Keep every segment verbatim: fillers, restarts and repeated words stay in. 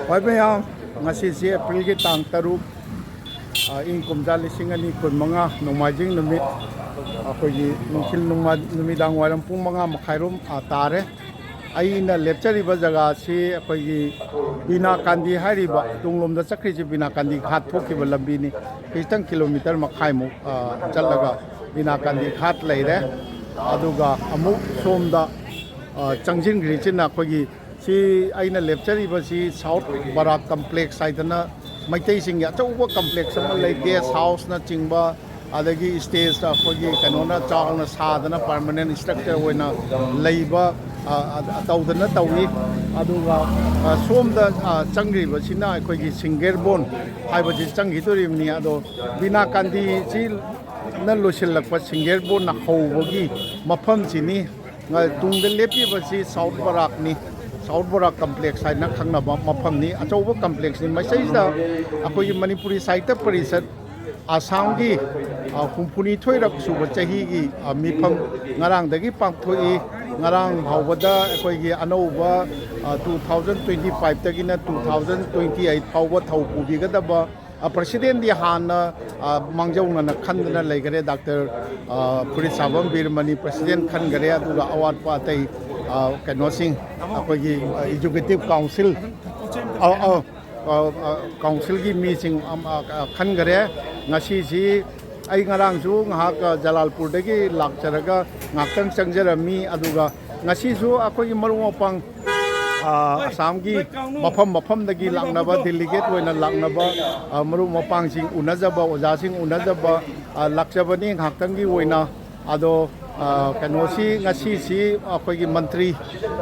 ꯍꯣꯏ ꯃꯌꯥꯝ, ꯉꯁꯤꯁꯤ ꯑꯦꯄ꯭ꯔꯤꯜꯒꯤ ꯇꯥꯡ ꯇꯔꯨꯛ, ꯑ, ꯏꯪ ꯀꯨꯝꯖꯥ ꯂꯤꯁꯤꯡ ꯑꯅꯤ ꯀꯨꯟꯃꯉꯥ, ꯅꯣꯡꯃꯥꯏꯖꯤꯡ ꯅꯨꯃꯤꯠ, ꯑꯩꯈꯣꯏꯒꯤ ꯅꯨꯡꯊꯤꯜ ꯅꯨꯡꯃ-, ꯅꯨꯃꯤꯗꯥꯡ ꯋꯥꯏꯔꯝ ꯄꯨꯡ ꯃꯉꯥ ꯃꯈꯥꯏꯔꯣꯝ, ꯑ, ꯇꯥꯔꯦ꯫ ꯑꯩꯅ ꯂꯦꯞꯆꯔꯤꯕ ꯖꯒꯥꯁꯤ ꯑꯩꯈꯣꯏꯒꯤ ꯕꯤꯅꯥ ꯀꯥꯟꯗꯤ ꯍꯥꯏꯔꯤꯕ, ꯇꯨꯡꯂꯣꯝꯗ ꯆꯠꯈ꯭ꯔꯤꯁꯤ ꯕꯤꯅꯥ ꯀꯥꯟꯗꯤ ꯘꯥꯠ ꯊꯣꯛꯈꯤꯕ ꯂꯝꯕꯤꯅꯤ꯫ ꯈꯤꯇꯪ ꯀꯤꯂꯣꯃꯤꯇꯔ ꯃꯈꯥꯏꯃꯨꯛ, ꯑ, ꯆꯠꯂꯒ ꯕꯤꯅꯥ ꯀꯥꯟꯗꯤ ꯘꯥꯠ ꯂꯩꯔꯦ꯫ ꯑꯗꯨꯒ ꯑꯃꯨꯛ ꯁꯣꯝꯗ, ꯑ, ꯆꯪꯁꯤꯟꯈ꯭ꯔꯤꯁꯤꯅ ꯑꯩꯈꯣꯏꯒꯤ, ꯁꯤ ꯑꯩꯅ ꯂꯦꯞꯆꯔꯤꯕꯁꯤ ꯁꯥꯎꯠ ꯕꯔꯥꯛ ꯀꯝꯄ꯭ꯂꯦꯛꯁ ꯍꯥꯏꯗꯅ ꯃꯩꯇꯩꯁꯤꯡꯒꯤ ꯑꯆꯧꯕ ꯀꯝꯄ꯭ꯂꯦꯛꯁ ꯑꯃ ꯂꯩ, ꯒꯦꯁ ꯍꯥꯎꯁꯅꯆꯤꯡꯕ, ꯑꯗꯒꯤ ꯁ꯭ꯇꯦꯖ ꯑꯩꯈꯣꯏꯒꯤ ꯀꯩꯅꯣꯅ ꯆꯥꯎꯅ ꯁꯥꯗꯅ ꯄꯔꯃꯅꯦꯟ ꯁ꯭ꯇ꯭ꯔꯛꯆꯔ ꯑꯣꯏꯅ ꯂꯩꯕ, ꯑ, ꯑ, ꯇꯧꯗꯅ ꯇꯧꯏ꯫ ꯑꯗꯨꯒ, ꯑ, ꯁꯣꯝꯗ, ꯑ, ꯆꯪꯈ꯭ꯔꯤꯕꯁꯤꯅ ꯑꯩꯈꯣꯏꯒꯤ ꯁꯤꯡꯒꯦꯔꯕꯣꯟ ꯍꯥꯏꯕꯁꯤ ꯆꯪꯈꯤꯗꯣꯔꯤꯕꯅꯤ꯫ ꯑꯗꯣ ꯕꯤꯅꯥ ꯀꯥꯟꯗꯤꯁꯤꯅ ꯂꯣꯏꯁꯤꯜꯂꯛꯄ ꯁꯤꯡꯒꯦꯔꯕꯣꯟꯅ ꯍꯧꯕꯒꯤ ꯃꯐꯝꯁꯤꯅꯤ꯫ ꯉ-, ꯇꯨꯡꯗ ꯂꯦꯞꯄꯤꯕꯁꯤ ꯁꯥꯎꯠ ꯕꯔꯥꯛꯅꯤ꯫ ꯁꯥꯎꯠ ꯕꯔꯥꯛ ꯀꯝꯄ꯭ꯂꯦꯛꯁ ꯍꯥꯏꯅ ꯈꯪꯅꯕ ꯃꯐꯝꯅꯤ, ꯑꯆꯧꯕ ꯀꯝꯄ꯭ꯂꯦꯛꯁꯅꯤ꯫ ꯃꯁꯤꯗꯩꯁꯤꯗ ꯑꯩꯈꯣꯏꯒꯤ ꯃꯅꯤꯄꯨꯔꯤ ꯁꯥꯍꯤꯇ꯭ꯌ ꯄꯔꯤꯁꯠ ꯑꯁꯥꯝꯒꯤ, ꯑ, ꯍꯨꯝꯐꯨꯅꯤꯊꯣꯏꯔꯛ ꯁꯨꯕ ꯆꯍꯤꯒꯤ, ꯑ, ꯃꯤꯐꯝ ꯉꯔꯥꯡꯗꯒꯤ ꯄꯥꯡꯊꯣꯛꯏ꯫ ꯉꯔꯥꯡ ꯐꯥꯎꯕꯗ ꯑꯩꯈꯣꯏꯒꯤ ꯑꯅꯧꯕ, ꯑ, two thousand twenty five ꯇꯒꯤꯅ two thousand twenty eight ꯐꯥꯎꯕ ꯊꯧ ꯄꯨꯕꯤꯒꯗꯕ, ꯑ, ꯄ꯭ꯔꯁꯤꯗꯦꯟꯗꯤ ꯍꯥꯟꯅ, ꯑ, ꯃꯥꯡꯖꯧꯅꯅ ꯈꯟꯗꯅ ꯂꯩꯈꯔꯦ꯫ ꯗꯥꯛꯇꯔ, ꯑ, ꯐꯨꯔꯤꯠꯁꯥꯕꯝ ꯕꯤꯔꯃꯅꯤ ꯄ꯭ꯔꯁꯤꯗꯦꯟ ꯈꯟꯈꯔꯦ꯫ ꯑꯗꯨꯒ ꯑꯋꯥꯠꯄ ꯑꯇꯩ, ꯑ, ꯀꯩꯅꯣꯁꯤꯡ, ꯑꯩꯈꯣꯏꯒꯤ, ꯑ, ꯑꯦꯛꯖꯤꯀ꯭ꯌꯨꯇꯤꯚ ꯀꯥꯎꯟꯁꯤꯜ, ꯑ, ꯑ, ꯑ, ꯑ, ꯀꯥꯎꯟꯁꯤꯜꯒꯤ ꯃꯤꯁꯤꯡ ꯑꯝ, ꯑ, ꯑ, ꯈꯟꯈꯔꯦ꯫ ꯉꯁꯤꯁꯤ ꯑꯩ ꯉꯔꯥꯡꯁꯨ ꯉꯥꯏꯍꯥꯛ, ꯑ, ꯖꯂꯥꯜꯄꯨꯔꯗꯒꯤ ꯂꯥꯛꯆꯔꯒ ꯉꯥꯏꯍꯥꯛꯇꯪ ꯆꯪꯖꯔꯝꯃꯤ꯫ ꯑꯗꯨꯒ ꯉꯁꯤꯁꯨ ꯑꯩꯈꯣꯏꯒꯤ ꯃꯔꯨꯞ ꯃꯄꯥꯡ, ꯑ, ꯑꯁꯥꯝꯒꯤ ꯃꯐꯝ ꯃꯐꯝꯗꯒꯤ ꯂꯥꯛꯅꯕ, ꯗꯦꯂꯤꯒꯦꯠ ꯑꯣꯏꯅ ꯂꯥꯛꯅꯕ, ꯑ, ꯃꯔꯨꯞ ꯃꯄꯥꯡꯁꯤꯡ ꯎꯅꯖꯕ, ꯑꯣꯖꯥꯁꯤꯡ ꯎꯅꯖꯕ, ꯑ, ꯂꯥꯛꯆꯕꯅꯤ ꯉꯥꯏꯍꯥꯛꯇꯪꯒꯤ ꯑꯣꯏꯅ꯫ ꯑꯗꯣ, ꯑ, ꯀꯩꯅꯣꯁꯤ, ꯉꯁꯤꯁꯤ ꯑꯩꯈꯣꯏꯒꯤ ꯃꯟꯇ꯭ꯔꯤ,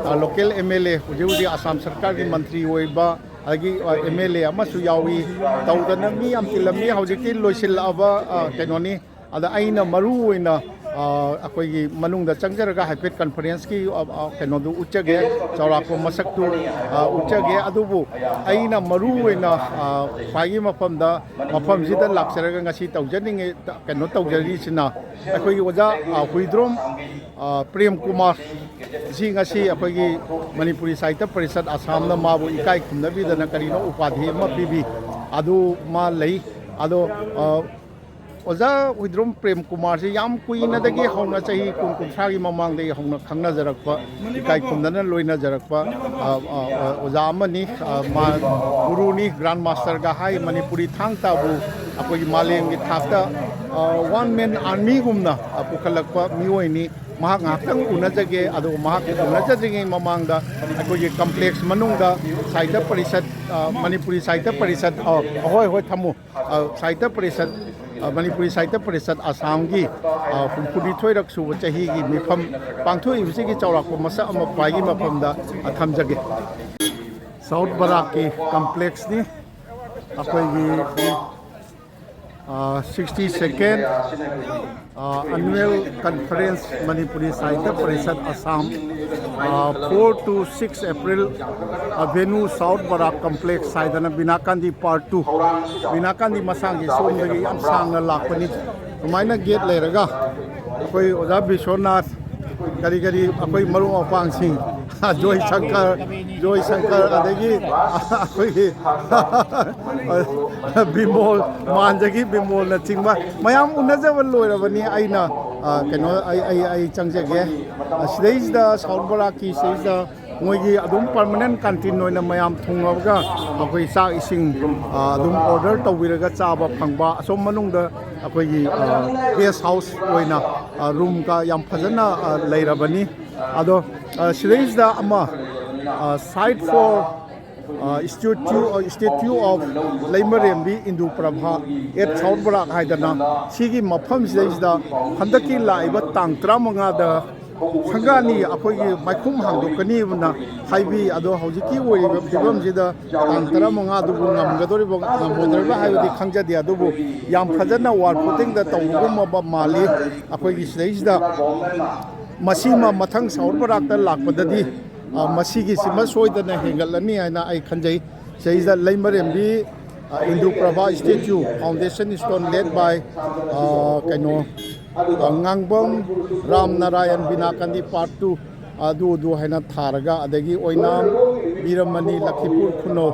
ꯑ, ꯂꯣꯀꯦꯜ ꯑꯦꯝ ꯑꯦꯜ ꯑꯦ, ꯍꯧꯖꯤꯛ ꯍꯧꯖꯤꯛ ꯑꯁꯥꯝ ꯁꯔꯀꯥꯔꯒꯤ ꯃꯟꯇ꯭ꯔꯤ ꯑꯣꯏꯕ, ꯑꯗꯒꯤ, ꯑ, ꯑꯦꯝ ꯑꯦꯜ ꯑꯦ ꯑꯃꯁꯨ ꯌꯥꯎꯏ꯫ ꯇꯧꯗꯅ ꯃꯤ ꯌꯥꯝ ꯇꯤꯜꯂꯝꯃꯤ꯫ ꯍꯧꯖꯤꯛꯇꯤ ꯂꯣꯏꯁꯤꯜꯂꯛꯑꯕ, ꯑ, ꯀꯩꯅꯣꯅꯤ꯫ ꯑꯗ ꯑꯩꯅ ꯃꯔꯨ ꯑꯣꯏꯅ ꯑ, ꯑꯩꯈꯣꯏꯒꯤ ꯃꯅꯨꯡꯗ ꯆꯪꯖꯔꯒ ꯍꯥꯏꯐꯦꯠ ꯀꯟꯐꯔꯦꯟꯁꯀꯤ, ꯑ, ꯑ, ꯀꯩꯅꯣꯗꯨ ꯎꯠꯆꯒꯦ, ꯆꯥꯎꯔꯥꯛꯄ ꯃꯁꯛꯇꯨ, ꯑ, ꯎꯠꯆꯒꯦ꯫ ꯑꯗꯨꯕꯨ ꯑꯩꯅ ꯃꯔꯨ ꯑꯣꯏꯅ, ꯑ, ꯈ꯭ꯋꯥꯏꯒꯤ ꯃꯐꯝꯗ, ꯃꯐꯝꯁꯤꯗ ꯂꯥꯛꯆꯔꯒ ꯉꯁꯤ ꯇꯧꯖꯅꯤꯡꯉꯤ, ꯀꯩꯅꯣ ꯇꯧꯖꯔꯤꯁꯤꯅ ꯑꯩꯈꯣꯏꯒꯤ ꯑꯣꯖꯥ, ꯑ, ꯍꯨꯏꯗ꯭ꯔꯣꯝ, ꯑ, ꯄ꯭ꯔꯦꯝ ꯀꯨꯃꯥꯔ ꯁꯤ ꯉꯁꯤ ꯑꯩꯈꯣꯏꯒꯤ ꯃꯅꯤꯄꯨꯔꯤ ꯁꯥꯍꯤꯇ꯭ꯌ ꯄꯔꯤꯁꯠ ꯑꯁꯥꯝꯅ ꯃꯥꯕꯨ ꯏꯀꯥꯏ ꯈꯨꯝꯅꯕꯤꯗꯅ ꯀꯔꯤꯅꯣ ꯎꯄꯥꯙꯤ ꯑꯃ ꯄꯤꯕꯤ, ꯑꯗꯨ ꯃꯥ ꯂꯩ꯫ ꯑꯗꯣ, ꯑ, ꯑꯣꯖꯥ ꯍꯨꯏꯗ꯭ꯔꯣꯝ ꯄ꯭ꯔꯦꯝ ꯀꯨꯃꯥꯔꯁꯤ ꯌꯥꯝ ꯀꯨꯏꯅꯗꯒꯤ ꯍꯧꯅ, ꯆꯍꯤ ꯀꯨꯟ ꯀꯨꯟꯊ꯭ꯔꯥꯒꯤ ꯃꯃꯥꯡꯗꯒꯤ ꯍꯧꯅ ꯈꯪꯅꯖꯔꯛꯄ, ꯏꯀꯥꯏ ꯈꯨꯝꯅꯅ ꯂꯣꯏꯅꯖꯔꯛꯄ, ꯑ, ꯑ, ꯑ, ꯑꯣꯖꯥ ꯑꯃꯅꯤ꯫ ꯑ, ꯃꯥ ꯒꯨꯔꯨꯅꯤ, ꯒ꯭ꯔꯥꯟ ꯃꯥꯁꯇꯔꯒ ꯍꯥꯏ, ꯃꯅꯤꯄꯨꯔꯤ ꯊꯥꯡ ꯇꯥꯕꯨ ꯑꯩꯈꯣꯏꯒꯤ ꯃꯥꯂꯦꯝꯒꯤ ꯊꯥꯛꯇ, ꯑ, ꯋꯥꯟ ꯃꯦꯟ ꯑꯥꯔꯃꯤꯒꯨꯝꯅ, ꯑ, ꯄꯨꯈꯠꯂꯛꯄ ꯃꯤꯑꯣꯏꯅꯤ꯫ ꯃꯍꯥꯛ ꯉꯥꯏꯍꯥꯛꯇꯪ ꯎꯅꯖꯒꯦ꯫ ꯑꯗꯨꯒ ꯃꯍꯥꯛ ꯎꯅꯖꯗ꯭ꯔꯤꯉꯩ ꯃꯃꯥꯡꯗ ꯑꯩꯈꯣꯏꯒꯤ ꯀꯝꯄ꯭ꯂꯦꯛꯁ ꯃꯅꯨꯡꯗ ꯁꯥꯍꯤꯇ꯭ꯌ ꯄꯔꯤꯁꯠ, ꯑ, ꯃꯅꯤꯄꯨꯔꯤ ꯁꯥꯍꯤꯇ꯭ꯌ ꯄꯔꯤꯁꯠ, ꯑ, ꯍꯣꯏ, ꯍꯣꯏ, ꯊꯝꯃꯨ꯫ ꯑ, ꯁꯥꯍꯤꯇ꯭ꯌ ꯄꯔꯤꯁꯠ, ꯑ, ꯃꯅꯤꯄꯨꯔꯤ ꯁꯥꯍꯤꯇ꯭ꯌ ꯄꯔꯤꯁꯠ ꯑꯁꯥꯝꯒꯤ, ꯑ, ꯍꯨꯝꯐꯨꯅꯤꯊꯣꯏꯔꯛ ꯁꯨꯕ ꯆꯍꯤꯒꯤ ꯃꯤꯐꯝ ꯄꯥꯡꯊꯣꯛꯏꯕꯁꯤꯒꯤ ꯆꯥꯎꯔꯥꯛꯄ ꯃꯁꯛ ꯑꯃ ꯈ꯭ꯋꯥꯏꯒꯤ ꯃꯐꯝꯗ, ꯑ, ꯊꯝꯖꯒꯦ꯫ ꯁꯥꯎꯠ ꯕꯔꯥꯛꯀꯤ ꯀꯝꯄ꯭ꯂꯦꯛꯁꯅꯤ꯫ ꯑꯩꯈꯣꯏꯒꯤ, ꯑ, sixty second, ꯑ, annual conference ꯃꯅꯤꯄꯨꯔꯤ ꯁꯥꯍꯤꯇ꯭ꯌ ꯄꯔꯤꯁꯠ ꯑꯁꯥꯝ, ꯑ, four to six April, ꯑ, venue South Barak Complex ꯍꯥꯏꯗꯅ ꯕꯤꯅꯥꯀꯥꯟꯗꯤ part two, ꯕꯤꯅꯥꯀꯥꯟꯗꯤ ꯃꯁꯥꯡꯒꯤ ꯁꯣꯝꯗꯒꯤ ꯌꯥꯝ ꯁꯥꯡꯅ ꯂꯥꯛꯄꯅꯤ꯫ ꯁꯨꯃꯥꯏꯅ ꯒꯦꯠ ꯂꯩꯔꯒ ꯑꯩꯈꯣꯏ ꯑꯣꯖꯥ ꯕꯤꯁ꯭ꯋꯅꯥꯊ, ꯀꯔꯤ ꯀꯔꯤ ꯑꯩꯈꯣꯏ ꯃꯔꯨꯞ ꯃꯄꯥꯡꯁꯤꯡ, ꯖꯣꯏ ꯁꯪꯀꯔ, ꯖꯣꯏ ꯁꯪꯀꯔ, ꯑꯗꯒꯤ ꯑꯩꯈꯣꯏꯒꯤ ꯕꯤꯃꯣꯜ, ꯃꯥꯟꯖꯒꯤ ꯕꯤꯃꯣꯜꯅꯆꯤꯡꯕ ꯃꯌꯥꯝ ꯎꯅꯖꯕ ꯂꯣꯏꯔꯕꯅꯤ꯫ ꯑꯩꯅ, ꯑ, ꯀꯩꯅꯣ, ꯑꯩ, ꯑꯩ, ꯑꯩ ꯆꯪꯖꯒꯦ꯫ ꯑ, ꯁꯤꯗꯩꯁꯤꯗ ꯁꯥꯎꯠ ꯕꯔꯥꯛꯀꯤ ꯁꯤꯗꯩꯁꯤꯗ ꯃꯣꯏꯒꯤ ꯑꯗꯨꯝ permanent canteen ꯑꯣꯏꯅ ꯃꯌꯥꯝ ꯊꯨꯡꯉꯒ ꯑꯩꯈꯣꯏ ꯆꯥꯛ ꯏꯁꯤꯡ, ꯑ, ꯑꯗꯨꯝ order ꯇꯧꯕꯤꯔꯒ ꯆꯥꯕ ꯐꯪꯕ꯫ ꯑꯁꯣꯝ ꯃꯅꯨꯡꯗ ꯑꯩꯈꯣꯏꯒꯤ, ꯑ, guest house ꯑꯣꯏꯅ, ꯑ, room ꯀ ꯌꯥꯝ ꯐꯖꯅ, ꯑ, ꯂꯩꯔꯕꯅꯤ꯫ ꯑꯗꯣ, ꯑ, ꯁꯤꯗꯩꯁꯤꯗ ꯑꯃ, ꯑ, site for, ꯑ, statue, ꯑ, statue of ꯂꯩꯃꯔꯦꯝꯕꯤ ꯏꯟꯗꯨ Prabha at South Barak ꯍꯥꯏꯗꯅ ꯁꯤꯒꯤ ꯃꯐꯝꯁꯤꯗꯩꯁꯤꯗ ꯍꯟꯗꯛꯀꯤ ꯂꯥꯛꯏꯕ ꯇꯥꯡ ꯇꯔꯥꯃꯉꯥꯗ ꯁꯪꯒꯥꯅꯤ, ꯑꯩꯈꯣꯏꯒꯤ ꯃꯥꯏꯈꯨꯝ ꯍꯥꯡꯗꯣꯛꯀꯅꯤꯅ ꯍꯥꯏꯕꯤ꯫ ꯑꯗꯣ ꯍꯧꯖꯤꯛꯀꯤ ꯑꯣꯏꯔꯤꯕ ꯐꯤꯕꯝꯁꯤꯗ ꯇꯥꯡ ꯇꯔꯥꯃꯉꯥꯗꯨꯕꯨ ꯉꯝꯒꯗꯧꯔꯤꯕ ꯉꯝꯃꯣꯏꯗꯧꯔꯤꯕ ꯍꯥꯏꯕꯗꯤ ꯈꯪꯖꯗꯦ, ꯑꯗꯨꯕꯨ ꯌꯥꯝ ꯐꯖꯅ ꯋꯥꯔ ꯐꯨꯇꯤꯡꯗ ꯇꯧꯕꯒꯨꯝꯕ ꯃꯥꯜꯂꯤ꯫ ꯑꯩꯈꯣꯏꯒꯤ ꯁꯤꯗꯩꯁꯤꯗ ꯃꯁꯤꯃ ꯃꯊꯪ ꯁꯥꯎꯠ ꯕꯔꯥꯛꯇ ꯂꯥꯛꯄꯗꯗꯤ, ꯑ, ꯃꯁꯤꯒꯤꯁꯤꯃ ꯁꯣꯏꯗꯅ ꯍꯦꯟꯒꯠꯂꯅꯤ ꯍꯥꯏꯅ ꯑꯩ ꯈꯟꯖꯩ꯫ ꯁꯤꯗꯩꯁꯤꯗ ꯂꯩꯃꯔꯦꯝꯕꯤ, ꯑ, ꯏꯟꯗꯨ Prabha statue, foundation stone laid by, ꯑ, ꯀꯩꯅꯣ, ꯑ, ꯉꯥꯡꯕꯝ ꯔꯥꯝ ꯅꯥꯔꯥꯌꯟ ꯕꯤꯅꯥꯀꯥꯟꯗꯤ part two, ꯑꯗꯨ ꯑꯗꯨ ꯍꯥꯏꯅ ꯊꯥꯔꯒ, ꯑꯗꯒꯤ ꯑꯣꯏꯅꯥꯝ ꯕꯤꯔꯃꯅꯤ ꯂꯈꯤꯄꯨꯔ ꯈꯨꯅꯧ,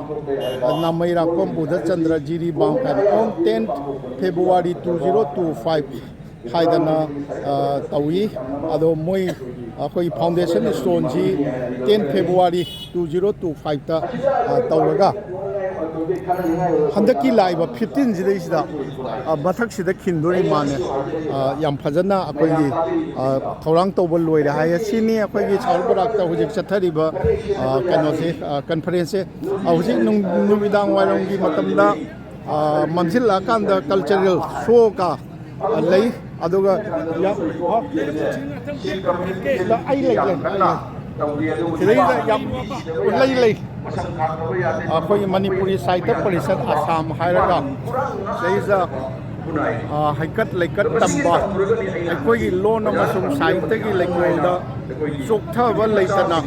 ꯑ, ꯅꯥꯃꯩꯔꯥꯛꯄꯝ ꯕꯨꯙꯆꯟꯗ꯭ꯔ ꯖꯤꯔꯤꯕꯥꯝ ꯀꯥꯏꯅ on tenth February two zero two five ꯍꯥꯏꯗꯅ, ꯑ, ꯇꯧꯏ꯫ ꯑꯗꯣ ꯃꯣꯏ ꯑꯩꯈꯣꯏ foundation stoneꯁꯤ ten February two zero two fiveꯇ, ꯑ, ꯇꯧꯔꯒ ꯍꯟꯗꯛꯀꯤ ꯂꯥꯛꯏꯕ fifteenꯁꯤꯗꯩꯁꯤꯗ, ꯑ, ꯃꯊꯛꯁꯤꯗ ꯈꯤꯟꯗꯣꯔꯤ ꯃꯥꯅꯦ꯫ ꯑ, ꯌꯥꯝ ꯐꯖꯅ ꯑꯩꯈꯣꯏꯒꯤ, ꯑ, ꯊꯧꯔꯥꯡ ꯇꯧꯕ ꯂꯣꯏꯔꯦ ꯍꯥꯏꯌꯦ꯫ ꯁꯤꯅꯤ ꯑꯩꯈꯣꯏꯒꯤ ꯁꯥꯎꯠ ꯕꯔꯥꯛꯇ ꯍꯧꯖꯤꯛ ꯆꯠꯊꯔꯤꯕ, ꯑ, ꯀꯩꯅꯣꯁꯦ, ꯑ, conferenceꯁꯦ꯫ ꯑ, ꯍꯧꯖꯤꯛ ꯅꯨꯡ-, ꯅꯨꯃꯤꯗꯥꯡ ꯋꯥꯏꯔꯝꯒꯤ ꯃꯇꯝꯗ, ꯑ, ꯃꯝꯁꯤꯜꯂꯛꯑꯀꯥꯟꯗ cultural show ꯀ, ꯑ, ꯂꯩ꯫ ꯑꯗꯨꯒ ꯌꯥꯝ, ꯑ, ꯑꯩ ꯂꯩ, ꯂꯩ, ꯂꯩ꯫ ꯁꯤꯗꯩꯗ ꯌꯥꯝ ꯂꯩ, ꯂꯩ꯫ ꯑꯩꯈꯣꯏꯒꯤ ꯃꯅꯤꯄꯨꯔꯤ ꯁꯥꯍꯤꯇ꯭ꯌ ꯄꯔꯤꯁꯠ ꯑꯁꯥꯝ ꯍꯥꯏꯔꯒ ꯁꯤꯗꯩꯗ, ꯑ, ꯍꯩꯀꯠ ꯂꯩꯀꯠ ꯇꯝꯕ, ꯑꯩꯈꯣꯏꯒꯤ ꯂꯣꯟ ꯑꯃꯁꯨꯡ ꯁꯥꯍꯤꯇ꯭ꯌꯒꯤ ꯂꯩꯀꯣꯜꯗ ꯆꯣꯛꯊꯕ ꯂꯩꯇꯅ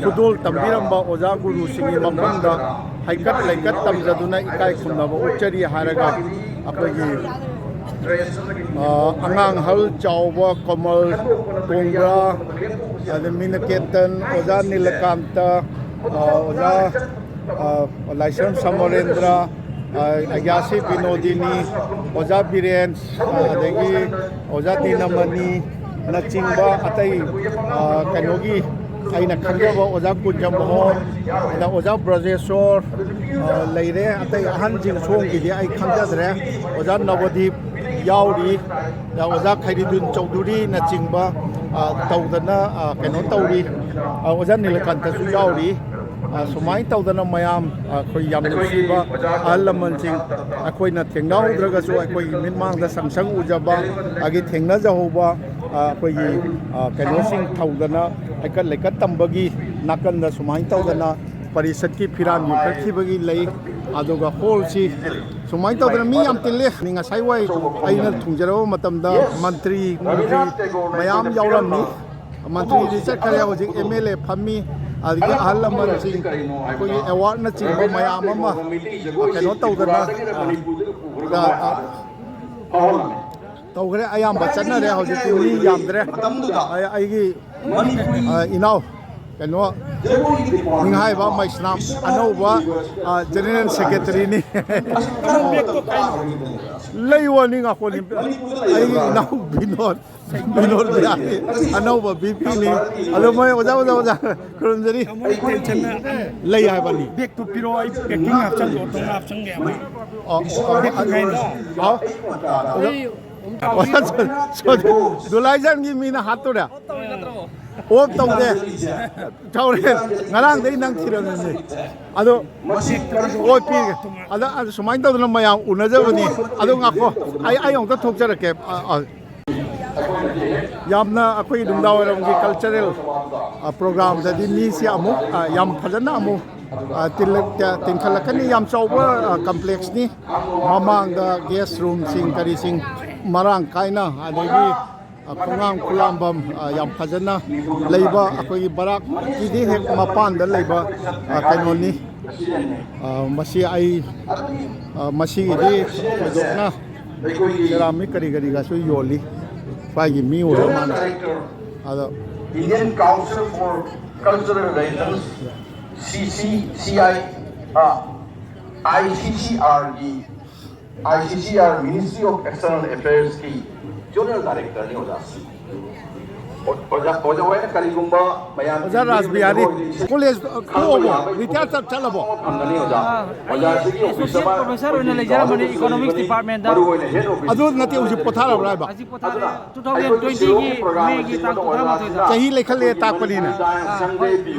ꯈꯨꯗꯣꯜ ꯇꯝꯕꯤꯔꯝꯕ ꯑꯣꯖꯥ ꯒꯨꯔꯨꯁꯤꯡꯒꯤ ꯃꯐꯝꯗ ꯍꯩꯀꯠ ꯂꯩꯀꯠ ꯇꯝꯖꯗꯨꯅ ꯏꯀꯥꯏ ꯈꯨꯝꯅꯕ ꯎꯠꯆꯔꯤ ꯍꯥꯏꯔꯒ ꯑꯩꯈꯣꯏꯒꯤ, ꯑ, ꯑꯉꯥꯡ ꯑꯍꯜ ꯆꯥꯎꯕ ꯀꯃꯜ ꯇꯣꯡꯕ꯭ꯔꯥ, ꯑꯗ ꯃꯤꯅꯀꯦꯇꯟ, ꯑꯣꯖꯥ ꯅꯤꯂꯀꯥꯟꯇ, ꯑ, ꯑꯣꯖꯥ, ꯑ, ꯂꯥꯏꯁ꯭ꯔꯝ ꯁꯃꯔꯦꯟꯗ꯭ꯔ, ꯑ, ꯑꯌꯥꯁꯤ ꯕꯤꯅꯣꯗꯤꯅꯤ, ꯑꯣꯖꯥ ꯕꯤꯔꯦꯟ, ꯑ, ꯑꯗꯒꯤ ꯑꯣꯖꯥ ꯗꯤꯅꯃꯅꯤꯅꯆꯤꯡꯕ ꯑꯇꯩ, ꯑ, ꯀꯩꯅꯣꯒꯤ ꯑꯩꯅ ꯈꯪꯖꯕ ꯑꯣꯖꯥ ꯀꯨꯟꯖꯃꯣꯍꯣꯟ, ꯑꯗ ꯑꯣꯖꯥ ꯕ꯭ꯔꯖꯦꯁꯣꯔ, ꯑ, ꯂꯩꯔꯦ꯫ ꯑꯇꯩ ꯑꯍꯟꯁꯤꯡ ꯁꯣꯝꯒꯤꯗꯤ ꯑꯩ ꯈꯪꯖꯗ꯭ꯔꯦ꯫ ꯑꯣꯖꯥ ꯅꯕꯗꯤꯞ ꯌꯥꯎꯔꯤ, ꯑꯣꯖꯥ ꯈꯩꯔꯤꯗꯨꯟ ꯆꯧꯙꯨꯔꯤꯅꯆꯤꯡꯕ, ꯑ, ꯇꯧꯗꯅ, ꯑ, ꯀꯩꯅꯣ ꯇꯧꯔꯤ꯫ ꯑ, ꯑꯣꯖꯥ ꯅꯤꯂꯀꯥꯟꯇꯁꯨ ꯌꯥꯎꯔꯤ꯫ ꯁꯨꯃꯥꯏꯅ ꯇꯧꯗꯅ ꯃꯌꯥꯝ, ꯑꯩꯈꯣꯏ ꯌꯥꯝ ꯅꯨꯡꯁꯤꯕ ꯑꯍꯜ ꯂꯃꯟꯁꯤꯡ, ꯑꯩꯈꯣꯏꯅ ꯊꯦꯡꯅꯍꯧꯗ꯭ꯔꯒꯁꯨ ꯑꯩꯈꯣꯏꯒꯤ ꯃꯤꯠꯃꯥꯡꯗ ꯁꯪ ꯁꯪ ꯎꯖꯕ, ꯑꯗꯒꯤ ꯊꯦꯡꯅꯖꯍꯧꯕ, ꯑꯩꯈꯣꯏꯒꯤ ꯀꯩꯅꯣꯁꯤꯡ ꯊꯧꯗꯅ, ꯍꯩꯀꯠ ꯂꯩꯀꯠ ꯇꯝꯕꯒꯤ ꯅꯥꯀꯟꯗ ꯁꯨꯃꯥꯏꯅ ꯇꯧꯗꯅ ꯄꯔꯤꯁꯠꯀꯤ ꯐꯤꯔꯥꯟ ꯌꯨꯡꯈꯠꯈꯤꯕꯒꯤ ꯂꯩ꯫ ꯑꯗꯨꯒ ꯍꯣꯜꯁꯤ ꯁꯨꯃꯥꯏꯅ ꯇꯧꯗꯅ ꯃꯤ ꯌꯥꯝ ꯇꯤꯜꯂꯤ꯫ ꯉꯁꯥꯏ ꯋꯥꯏ ꯑꯩꯅ ꯊꯨꯡꯖꯔꯕ ꯃꯇꯝꯗ ꯃꯟꯇ꯭ꯔꯤ, ꯃꯟꯇ꯭ꯔꯤ ꯃꯌꯥꯝ ꯌꯥꯎꯔꯝꯃꯤ꯫ ꯃꯟꯇ꯭ꯔꯤꯗꯤ ꯆꯠꯈ꯭ꯔꯦ, ꯍꯧꯖꯤꯛ ꯑꯦꯝ ꯑꯦꯜ ꯑꯦ ꯐꯝꯃꯤ, ꯑꯗꯒꯤ ꯑꯍꯜ ꯂꯃꯟꯁꯤꯡ, ꯑꯩꯈꯣꯏꯒꯤ ꯑꯦꯋꯥꯔꯗꯅꯆꯤꯡꯕ ꯃꯌꯥꯝ ꯑꯃ ꯀꯩꯅꯣ ꯇꯧꯗꯅ, ꯑ, ꯑ, ꯇꯧꯈ꯭ꯔꯦ꯫ ꯑꯌꯥꯝꯕ ꯆꯠꯅꯔꯦ, ꯍꯧꯖꯤꯛꯇꯤ ꯃꯤ ꯌꯥꯝꯗ꯭ꯔꯦ꯫ ꯑꯩ, ꯑꯩꯒꯤ, ꯑ, ꯏꯅꯥꯎ ꯀꯩꯅꯣ, ꯅꯤꯡꯍꯥꯏꯕ ꯃꯩꯁꯅꯥꯝ ꯑꯅꯧꯕ, ꯑ, ꯖꯦꯅꯦꯔꯦꯜ ꯁꯦꯀ꯭ꯔꯦꯇꯔꯤꯅꯤ꯫ ꯂꯩ ꯋꯥꯅꯤ ꯉꯥꯛꯄꯅꯤ꯫ ꯑꯩꯒꯤ ꯏꯅꯥꯎ ꯕꯤꯅꯣꯗ, ꯕꯤꯅꯣꯗ ꯕꯤꯍꯥꯔꯤ ꯑꯅꯧꯕ ꯕꯤ ꯄꯤꯅꯤ꯫ ꯑꯗꯣ ꯃꯣꯏ ꯑꯣꯖꯥ, ꯑꯣꯖꯥ, ꯑꯣꯖꯥ ꯈꯨꯔꯨꯝꯖꯔꯤ꯫ ꯂꯩ ꯍꯥꯏꯕꯅꯤ꯫ ꯕꯦꯛꯇꯨ ꯄꯤꯔꯛꯑꯣ, ꯑꯩ ꯄꯦꯛꯀꯤꯡ ꯍꯥꯞꯆꯜꯂꯣ, ꯑꯗꯨꯝ ꯍꯥꯞꯆꯟꯒꯦ꯫ ꯑꯣ, ꯑꯣ, ꯑꯣ, ꯑꯣ, ꯑꯣꯖꯥ, ꯁꯣ-, ꯁꯣ-, ꯗꯨꯂꯥꯏꯖꯥꯟꯒꯤ ꯃꯤꯅ ꯍꯥꯠꯇꯣꯔꯦ꯫ ꯑꯣꯐ ꯇꯧꯗꯦ꯫ ꯇꯧꯔꯦ꯫ ꯉꯔꯥꯡꯗꯩ ꯅꯪ ꯊꯤꯔꯝꯃꯤꯅꯦ꯫ ꯑꯗꯣ ꯑꯣꯐ ꯄꯤꯒꯦ꯫ ꯑꯗ, ꯑꯗ ꯁꯨꯃꯥꯏꯅ ꯇꯧꯗꯅ ꯃꯌꯥꯝ ꯎꯅꯖꯕꯅꯤ꯫ ꯑꯗꯣ ꯉꯥꯈꯣ꯫ ꯑꯩ, ꯑꯩ ꯑꯃꯨꯛꯇ ꯊꯣꯛꯆꯔꯛꯀꯦ꯫ ꯑ, ꯑ꯫ ꯌꯥꯝꯅ ꯑꯩꯈꯣꯏ ꯅꯨꯡꯗꯥꯡꯋꯥꯏꯔꯝꯒꯤ ꯀꯜꯆꯔꯦꯜ, ꯑ, ꯄ꯭ꯔꯣꯒ꯭ꯔꯥꯝꯗꯗꯤ ꯃꯤꯁꯤ ꯑꯃꯨꯛ, ꯑ, ꯌꯥꯝ ꯐꯖꯅ ꯑꯃꯨꯛ, ꯑ, ꯇꯤꯜꯂꯛ-, ꯇ-, ꯇꯤꯟꯈꯠꯂꯛꯀꯅꯤ꯫ ꯌꯥꯝ ꯆꯥꯎꯕ, ꯑ, ꯀꯝꯄ꯭ꯂꯦꯛꯁꯅꯤ꯫ ꯃꯃꯥꯡꯗ ꯒꯦꯁ ꯔꯨꯝꯁꯤꯡ ꯀꯔꯤꯁꯤꯡ ꯃꯔꯥꯡ ꯀꯥꯏꯅ, ꯑꯗꯒꯤ, ꯑ, ꯈꯣꯡꯅꯥꯡ ꯈꯨꯂꯥꯝꯕꯝ, ꯑ, ꯌꯥꯝ ꯐꯖꯅ ꯂꯩꯕ, ꯑꯩꯈꯣꯏꯒꯤ ꯕꯔꯥꯛꯀꯤꯗꯤ ꯍꯦꯛ ꯃꯄꯥꯟꯗ ꯂꯩꯕ, ꯑ, ꯀꯩꯅꯣꯅꯤ꯫ ꯑ, ꯃꯁꯤ ꯑꯩ, ꯑ, ꯃꯁꯤꯒꯤꯗꯤ ꯊꯣꯏꯗꯣꯛꯅ ꯁꯦꯔꯥꯃꯤꯛ ꯀꯔꯤ ꯀꯔꯤꯒꯁꯨ ꯌꯣꯜꯂꯤ꯫ ꯁ꯭ꯋꯥꯏꯒꯤ ꯃꯤ ꯑꯣꯏꯔ ꯃꯥꯅ꯫ ꯑꯗꯣ Indian Council for Cultural Relations, C C C I, ꯑ, I C C R ꯒꯤ, I C C R, Ministry of External Affairs ꯀꯤ General Director ꯅꯤ ꯑꯣꯖꯥ꯫ ꯑꯣꯖꯥ, ꯑꯣꯖꯥ ꯍꯣꯏꯅ ꯀꯔꯤꯒꯨꯝꯕ ꯃꯌꯥꯝ ꯑꯣꯖꯥ ꯔꯥꯁꯕꯤꯍꯥꯔꯤ, ꯀꯣꯂꯦꯖ ꯇꯣꯛꯑꯕꯣ? ꯔꯤꯇꯥꯌꯔ ꯆꯠ-, ꯆꯠꯂꯕꯣ? ꯐꯪꯒꯅꯤ ꯑꯣꯖꯥ꯫ ꯑꯥ, ꯑꯩ ꯑꯣꯖꯥꯁꯤꯒꯤ ꯑꯦꯁꯣꯁꯤꯌꯦꯠ ꯑꯣꯐꯤꯁ ꯑꯃ ꯄ꯭ꯔꯣꯐꯦꯁꯔ ꯑꯣꯏꯅ ꯑꯩꯈꯣꯏꯒꯤ ꯂꯩꯖꯔꯝꯕꯅꯤ ꯀꯥꯎꯟꯁꯤꯜꯒꯤ ꯏꯀꯣꯅꯣꯃꯤꯛꯁ ꯃꯅꯤꯄꯨꯔꯒꯤ ꯗꯤꯄꯥꯔꯠꯃꯦꯟꯗ꯫ ꯃꯔꯨꯑꯣꯏꯅ ꯍꯦꯗ ꯑꯣꯐꯤꯁ ꯑꯗꯨ ꯅꯠꯇꯦ, ꯍꯧꯖꯤꯛ ꯄꯣꯊꯥꯔꯕ꯭ꯔꯥ ꯍꯥꯏꯕ? ꯍꯧꯖꯤꯛ ꯄꯣꯊꯥꯔꯦ, ꯑꯗꯨꯅ ꯇꯨ ꯊꯥꯎꯖꯟ ꯑꯩꯈꯣꯏꯒꯤ ꯇ꯭ꯋꯦꯟꯇꯤꯒꯤ ꯁꯤꯂꯣꯡꯒꯤ ꯄ꯭ꯔꯣꯒ꯭ꯔꯥꯝ ꯃꯦꯒꯤ ꯑꯁꯤ ꯇꯥꯡ ꯃꯇꯧ ꯀꯨꯟꯊ꯭ꯔꯥ ꯃꯥꯊꯣꯏꯗ꯫ ꯑꯣꯏꯔꯁꯤꯅ ꯑꯥ, ꯍꯣꯏ, ꯂꯩꯈꯠꯂꯦ, ꯇꯥꯛꯄꯅꯤꯅ꯫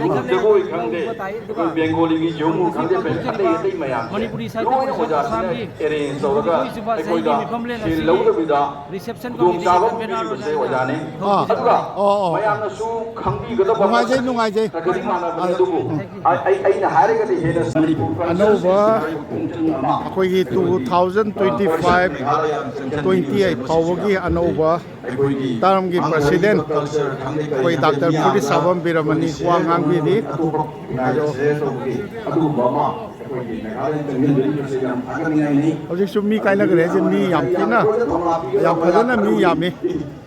ꯎꯕ ꯈꯪꯗꯦ, ꯑꯩꯈꯣꯏ ꯕꯦꯡꯒꯣꯂꯤꯒꯤ ꯌꯨꯝꯕꯨ ꯈꯪꯗꯦ, ꯑꯇꯩ ꯑꯇꯩ ꯃꯌꯥꯝ ꯃꯅꯤꯄꯨꯔꯤ ꯁꯥꯍꯤꯇ꯭ꯌ ꯂꯣꯏꯅ ꯄꯔꯤꯁꯗ ꯑꯣꯖꯥꯁꯤꯅ ꯑꯁꯥꯝꯒꯤ ꯑꯦꯔꯦꯟꯖ ꯇꯧꯔꯒ ꯍꯧꯖꯤꯛ ꯍꯧꯖꯤꯛ ꯑꯩꯈꯣꯏꯗ ꯃꯤꯐꯝꯂꯦꯟ ꯁꯦꯜ ꯑꯁꯤꯒꯤ ꯂꯧꯗꯕꯤꯗ ꯔꯤꯁꯦꯞꯁꯟ ꯈꯨꯗꯣꯡꯆꯥꯕ ꯀꯃꯤꯇꯤꯒꯤ ꯄꯤꯕꯤꯕꯁꯦ ꯀꯟꯚꯦꯅꯔ ꯑꯣꯖꯥꯅꯤ꯫ ꯑꯥ꯫ ꯑꯗꯨꯒ ꯑꯣ, ꯑꯣ, ꯑꯣ꯫ ꯃꯌꯥꯝꯅꯁꯨ ꯈꯪꯕꯤꯒꯗꯕ ꯅꯨꯡꯉꯥꯏꯖꯩ, ꯅꯨꯡꯉꯥꯏꯖꯩ꯫ ꯈꯔꯗꯤ ꯃꯥꯟꯅꯕꯅꯤ, ꯑꯗꯨꯕꯨ ꯑꯩ, ꯑꯩ, ꯑꯩꯅ ꯍꯥꯏꯔꯒꯗꯤ ꯍꯦꯟꯅ ꯃꯅꯤꯄꯨꯔ ꯑꯅꯧꯕ ꯄꯨꯡ ꯑꯃ ꯑꯩꯈꯣꯏꯒꯤ two thousand twenty five, twenty eight ꯐꯥꯎꯕꯒꯤ ꯑꯅꯧꯕ ꯇꯥꯔꯝꯒꯤ ꯄ꯭ꯔꯁꯤꯗꯦꯟ ꯑꯩꯈꯣꯏ ꯗꯥꯛꯇꯔ ꯐꯨꯔꯤꯠꯁꯥꯕꯝ ꯕꯤꯔꯃꯅꯤ ꯋꯥ ꯉꯥꯡꯕꯤꯔꯤ꯫ ꯑꯗꯣ ꯑꯗꯨꯒꯨꯝꯕ ꯑꯃ ꯑꯩꯈꯣꯏꯒꯤ ꯃꯦꯘꯥꯂꯌꯥ ꯆꯪꯁꯤꯟꯖꯔꯤꯕꯁꯦ ꯌꯥꯝ ꯊꯥꯒꯠꯅꯤꯡꯉꯥꯏꯅꯤ꯫ ꯍꯧꯖꯤꯛꯁꯨ ꯃꯤ ꯀꯥꯏꯅꯈ꯭ꯔꯦ ꯍꯥꯏꯁꯦ, ꯃꯤ ꯌꯥꯝ ꯊꯤꯅ, ꯌꯥꯝ ꯐꯖꯅ ꯃꯤ ꯌꯥꯝꯃꯤ꯫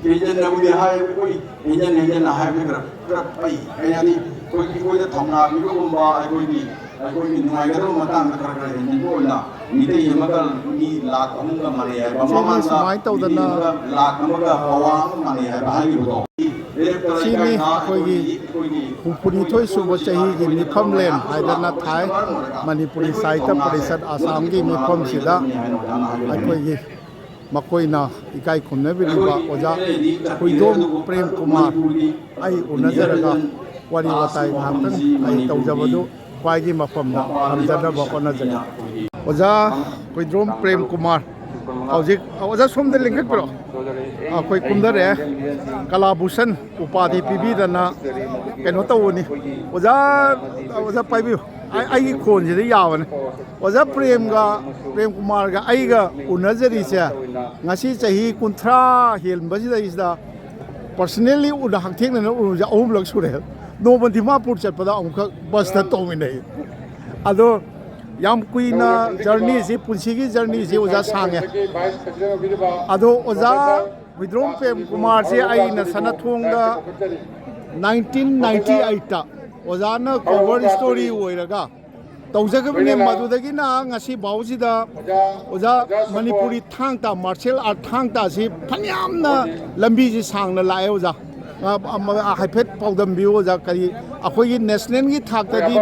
ꯍꯦꯟꯖꯟꯅꯕꯨꯗꯤ ꯍꯥꯏ, ꯑꯩꯈꯣꯏ ꯍꯦꯟꯖꯟ ꯍꯦꯟꯖꯟꯅ ꯍꯥꯏꯕꯗꯤ ꯈꯔ, ꯈꯔ ꯐꯩ꯫ ꯀꯩ ꯍꯥꯏꯅꯤ, ꯑꯩꯈꯣꯏꯒꯤ, ꯑꯩꯈꯣꯏꯗ ꯊꯧꯅꯥ ꯄꯤꯕꯒꯨꯝꯕ, ꯑꯩꯈꯣꯏꯒꯤ, ꯑꯩꯈꯣꯏꯒꯤ ꯅꯨꯡꯉꯥꯏꯒꯗꯕ ꯃꯇꯥꯡꯗ ꯈꯔ ꯈꯔ ꯍꯦꯟꯖꯟꯕ ꯑꯣꯏꯅ ꯃꯤꯇꯩ ꯑꯃꯒ ꯃꯤ ꯂꯥꯈ ꯑꯍꯨꯝꯒ ꯃꯥꯟꯅꯩ ꯍꯥꯏꯕ, ꯁꯤꯅꯤ ꯃꯃꯥꯡꯗ ꯁꯨꯃꯥꯏꯅ ꯇꯧꯗꯅ ꯃꯤꯇꯩ ꯑꯃꯒ ꯄꯋꯥ ꯑꯃ ꯃꯥꯟꯅꯩ ꯍꯥꯏꯕ ꯍꯥꯏꯈꯤꯕꯗꯣ꯫ ꯁꯤꯅꯤ ꯑꯩꯈꯣꯏꯒꯤ ꯍꯨꯝꯐꯨꯅꯤꯊꯣꯏ ꯁꯨꯕ ꯆꯍꯤꯒꯤ ꯃꯤꯐꯝꯂꯦꯟ ꯍꯥꯏꯗꯅ ꯊꯥꯏ꯫ ꯃꯅꯤꯄꯨꯔꯤ ꯁꯥꯍꯤꯇ꯭ꯌ ꯄꯔꯤꯁꯠ ꯑꯁꯥꯝꯒꯤ ꯃꯤꯐꯝꯁꯤꯗ ꯑꯩꯈꯣꯏꯒꯤ ꯃꯈꯣꯏꯅ ꯏꯀꯥꯏ ꯈꯨꯝꯅꯕꯤꯔꯤꯕ ꯑꯣꯖꯥ ꯍꯨꯏꯗꯣꯝ ꯄ꯭ꯔꯦꯝ ꯀꯨꯃꯥꯔ ꯑꯩ ꯎꯅꯖꯔꯒ ꯋꯥꯔꯤ ꯋꯥꯇꯥꯏ ꯉꯥꯏꯍꯥꯛꯇꯪ ꯑꯩ ꯇꯧꯖꯕꯗꯨ ꯈ꯭ꯋꯥꯏꯒꯤ ꯃꯐꯝꯗ ꯊꯝꯖꯅꯕ ꯍꯣꯠꯅꯖꯒꯦ꯫ ꯑꯣꯖꯥ ꯍꯨꯏꯗ꯭ꯔꯣꯝ ꯄ꯭ꯔꯦꯝ ꯀꯨꯃꯥꯔ ꯍꯧꯖꯤꯛ, ꯑꯣꯖꯥ ꯁꯣꯝꯗ ꯂꯦꯡꯈꯠꯄꯤꯔꯣ꯫ ꯑꯩꯈꯣꯏ ꯀꯨꯝꯊꯔꯛꯑꯦ꯫ ꯀꯂꯥꯚꯨꯁꯟ ꯎꯄꯥꯙꯤ ꯄꯤꯕꯤꯗꯅ ꯀꯩꯅꯣ ꯇꯧꯕꯅꯤ꯫ ꯑꯣꯖꯥ, ꯑꯣꯖꯥ ꯄꯥꯏꯕꯤꯌꯨ꯫ ꯑꯩ, ꯑꯩꯒꯤ ꯈꯣꯟꯁꯤꯗ ꯌꯥꯕꯅꯦ꯫ ꯑꯣꯖꯥ ꯄ꯭ꯔꯦꯝꯒ, ꯄ꯭ꯔꯦꯝ ꯀꯨꯃꯥꯔꯒ ꯑꯩꯒ ꯎꯅꯖꯔꯤꯁꯦ ꯉꯁꯤ ꯆꯍꯤ ꯀꯨꯟꯊ꯭ꯔꯥ ꯍꯦꯟꯕꯁꯤꯗꯩꯁꯤꯗ personally ꯎꯅ, ꯍꯛꯊꯦꯡꯅꯅ ꯎꯅꯕꯁꯦ ꯑꯍꯨꯝꯂꯛ ꯁꯨꯔꯦ꯫ ꯅꯣꯡꯃ ꯗꯤꯃꯥꯄꯨꯔ ꯆꯠꯄꯗ ꯑꯃꯨꯛꯈꯛ ꯕꯁꯇ ꯇꯧꯃꯤꯟꯅꯩ꯫ ꯑꯗꯣ ꯌꯥꯝ ꯀꯨꯏꯅ ꯖꯔꯅꯤꯁꯤ, ꯄꯨꯟꯁꯤꯒꯤ ꯖꯔꯅꯤꯁꯤ ꯑꯣꯖꯥ ꯁꯥꯡꯉꯦ꯫ ꯑꯗꯣ ꯑꯣꯖꯥ ꯍꯨꯏꯗ꯭ꯔꯣꯝ ꯄ꯭ꯔꯦꯝ ꯀꯨꯃꯥꯔꯁꯦ ꯑꯩꯅ ꯁꯅꯊꯣꯡꯗ ꯅꯥꯏꯟꯇꯤꯟ ꯅꯥꯏꯟꯇꯤ ꯑꯩꯠꯇ ꯑꯣꯖꯥꯅ ꯀꯣꯚꯔ ꯁ꯭ꯇꯣꯔꯤ ꯑꯣꯏꯔꯒ ꯇꯧꯖꯈꯤꯕꯅꯤ꯫ ꯃꯗꯨꯗꯒꯤꯅ ꯉꯁꯤ ꯐꯥꯎꯁꯤꯗ ꯑꯣꯖꯥ ꯃꯅꯤꯄꯨꯔꯤ ꯊꯥꯡ ꯇꯥ, ꯃꯥꯔꯁꯦꯜ ꯑꯥꯔꯠ ꯊꯥꯡ ꯇꯥꯁꯤ ꯐꯅꯌꯥꯝꯅ ꯂꯝꯕꯤꯁꯤ ꯁꯥꯡꯅ ꯂꯥꯛꯑꯦ ꯑꯣꯖꯥ꯫ ꯑ, ꯑꯃ, ꯑ, ꯍꯥꯏꯐꯦꯠ ꯄꯥꯎꯗꯝꯕꯤꯌꯨ, ꯑꯣꯖꯥ꯫ ꯀꯔꯤ, ꯑꯩꯈꯣꯏꯒꯤ ꯅꯦꯁꯅꯦꯜꯒꯤ ꯊꯥꯛꯇꯗꯤ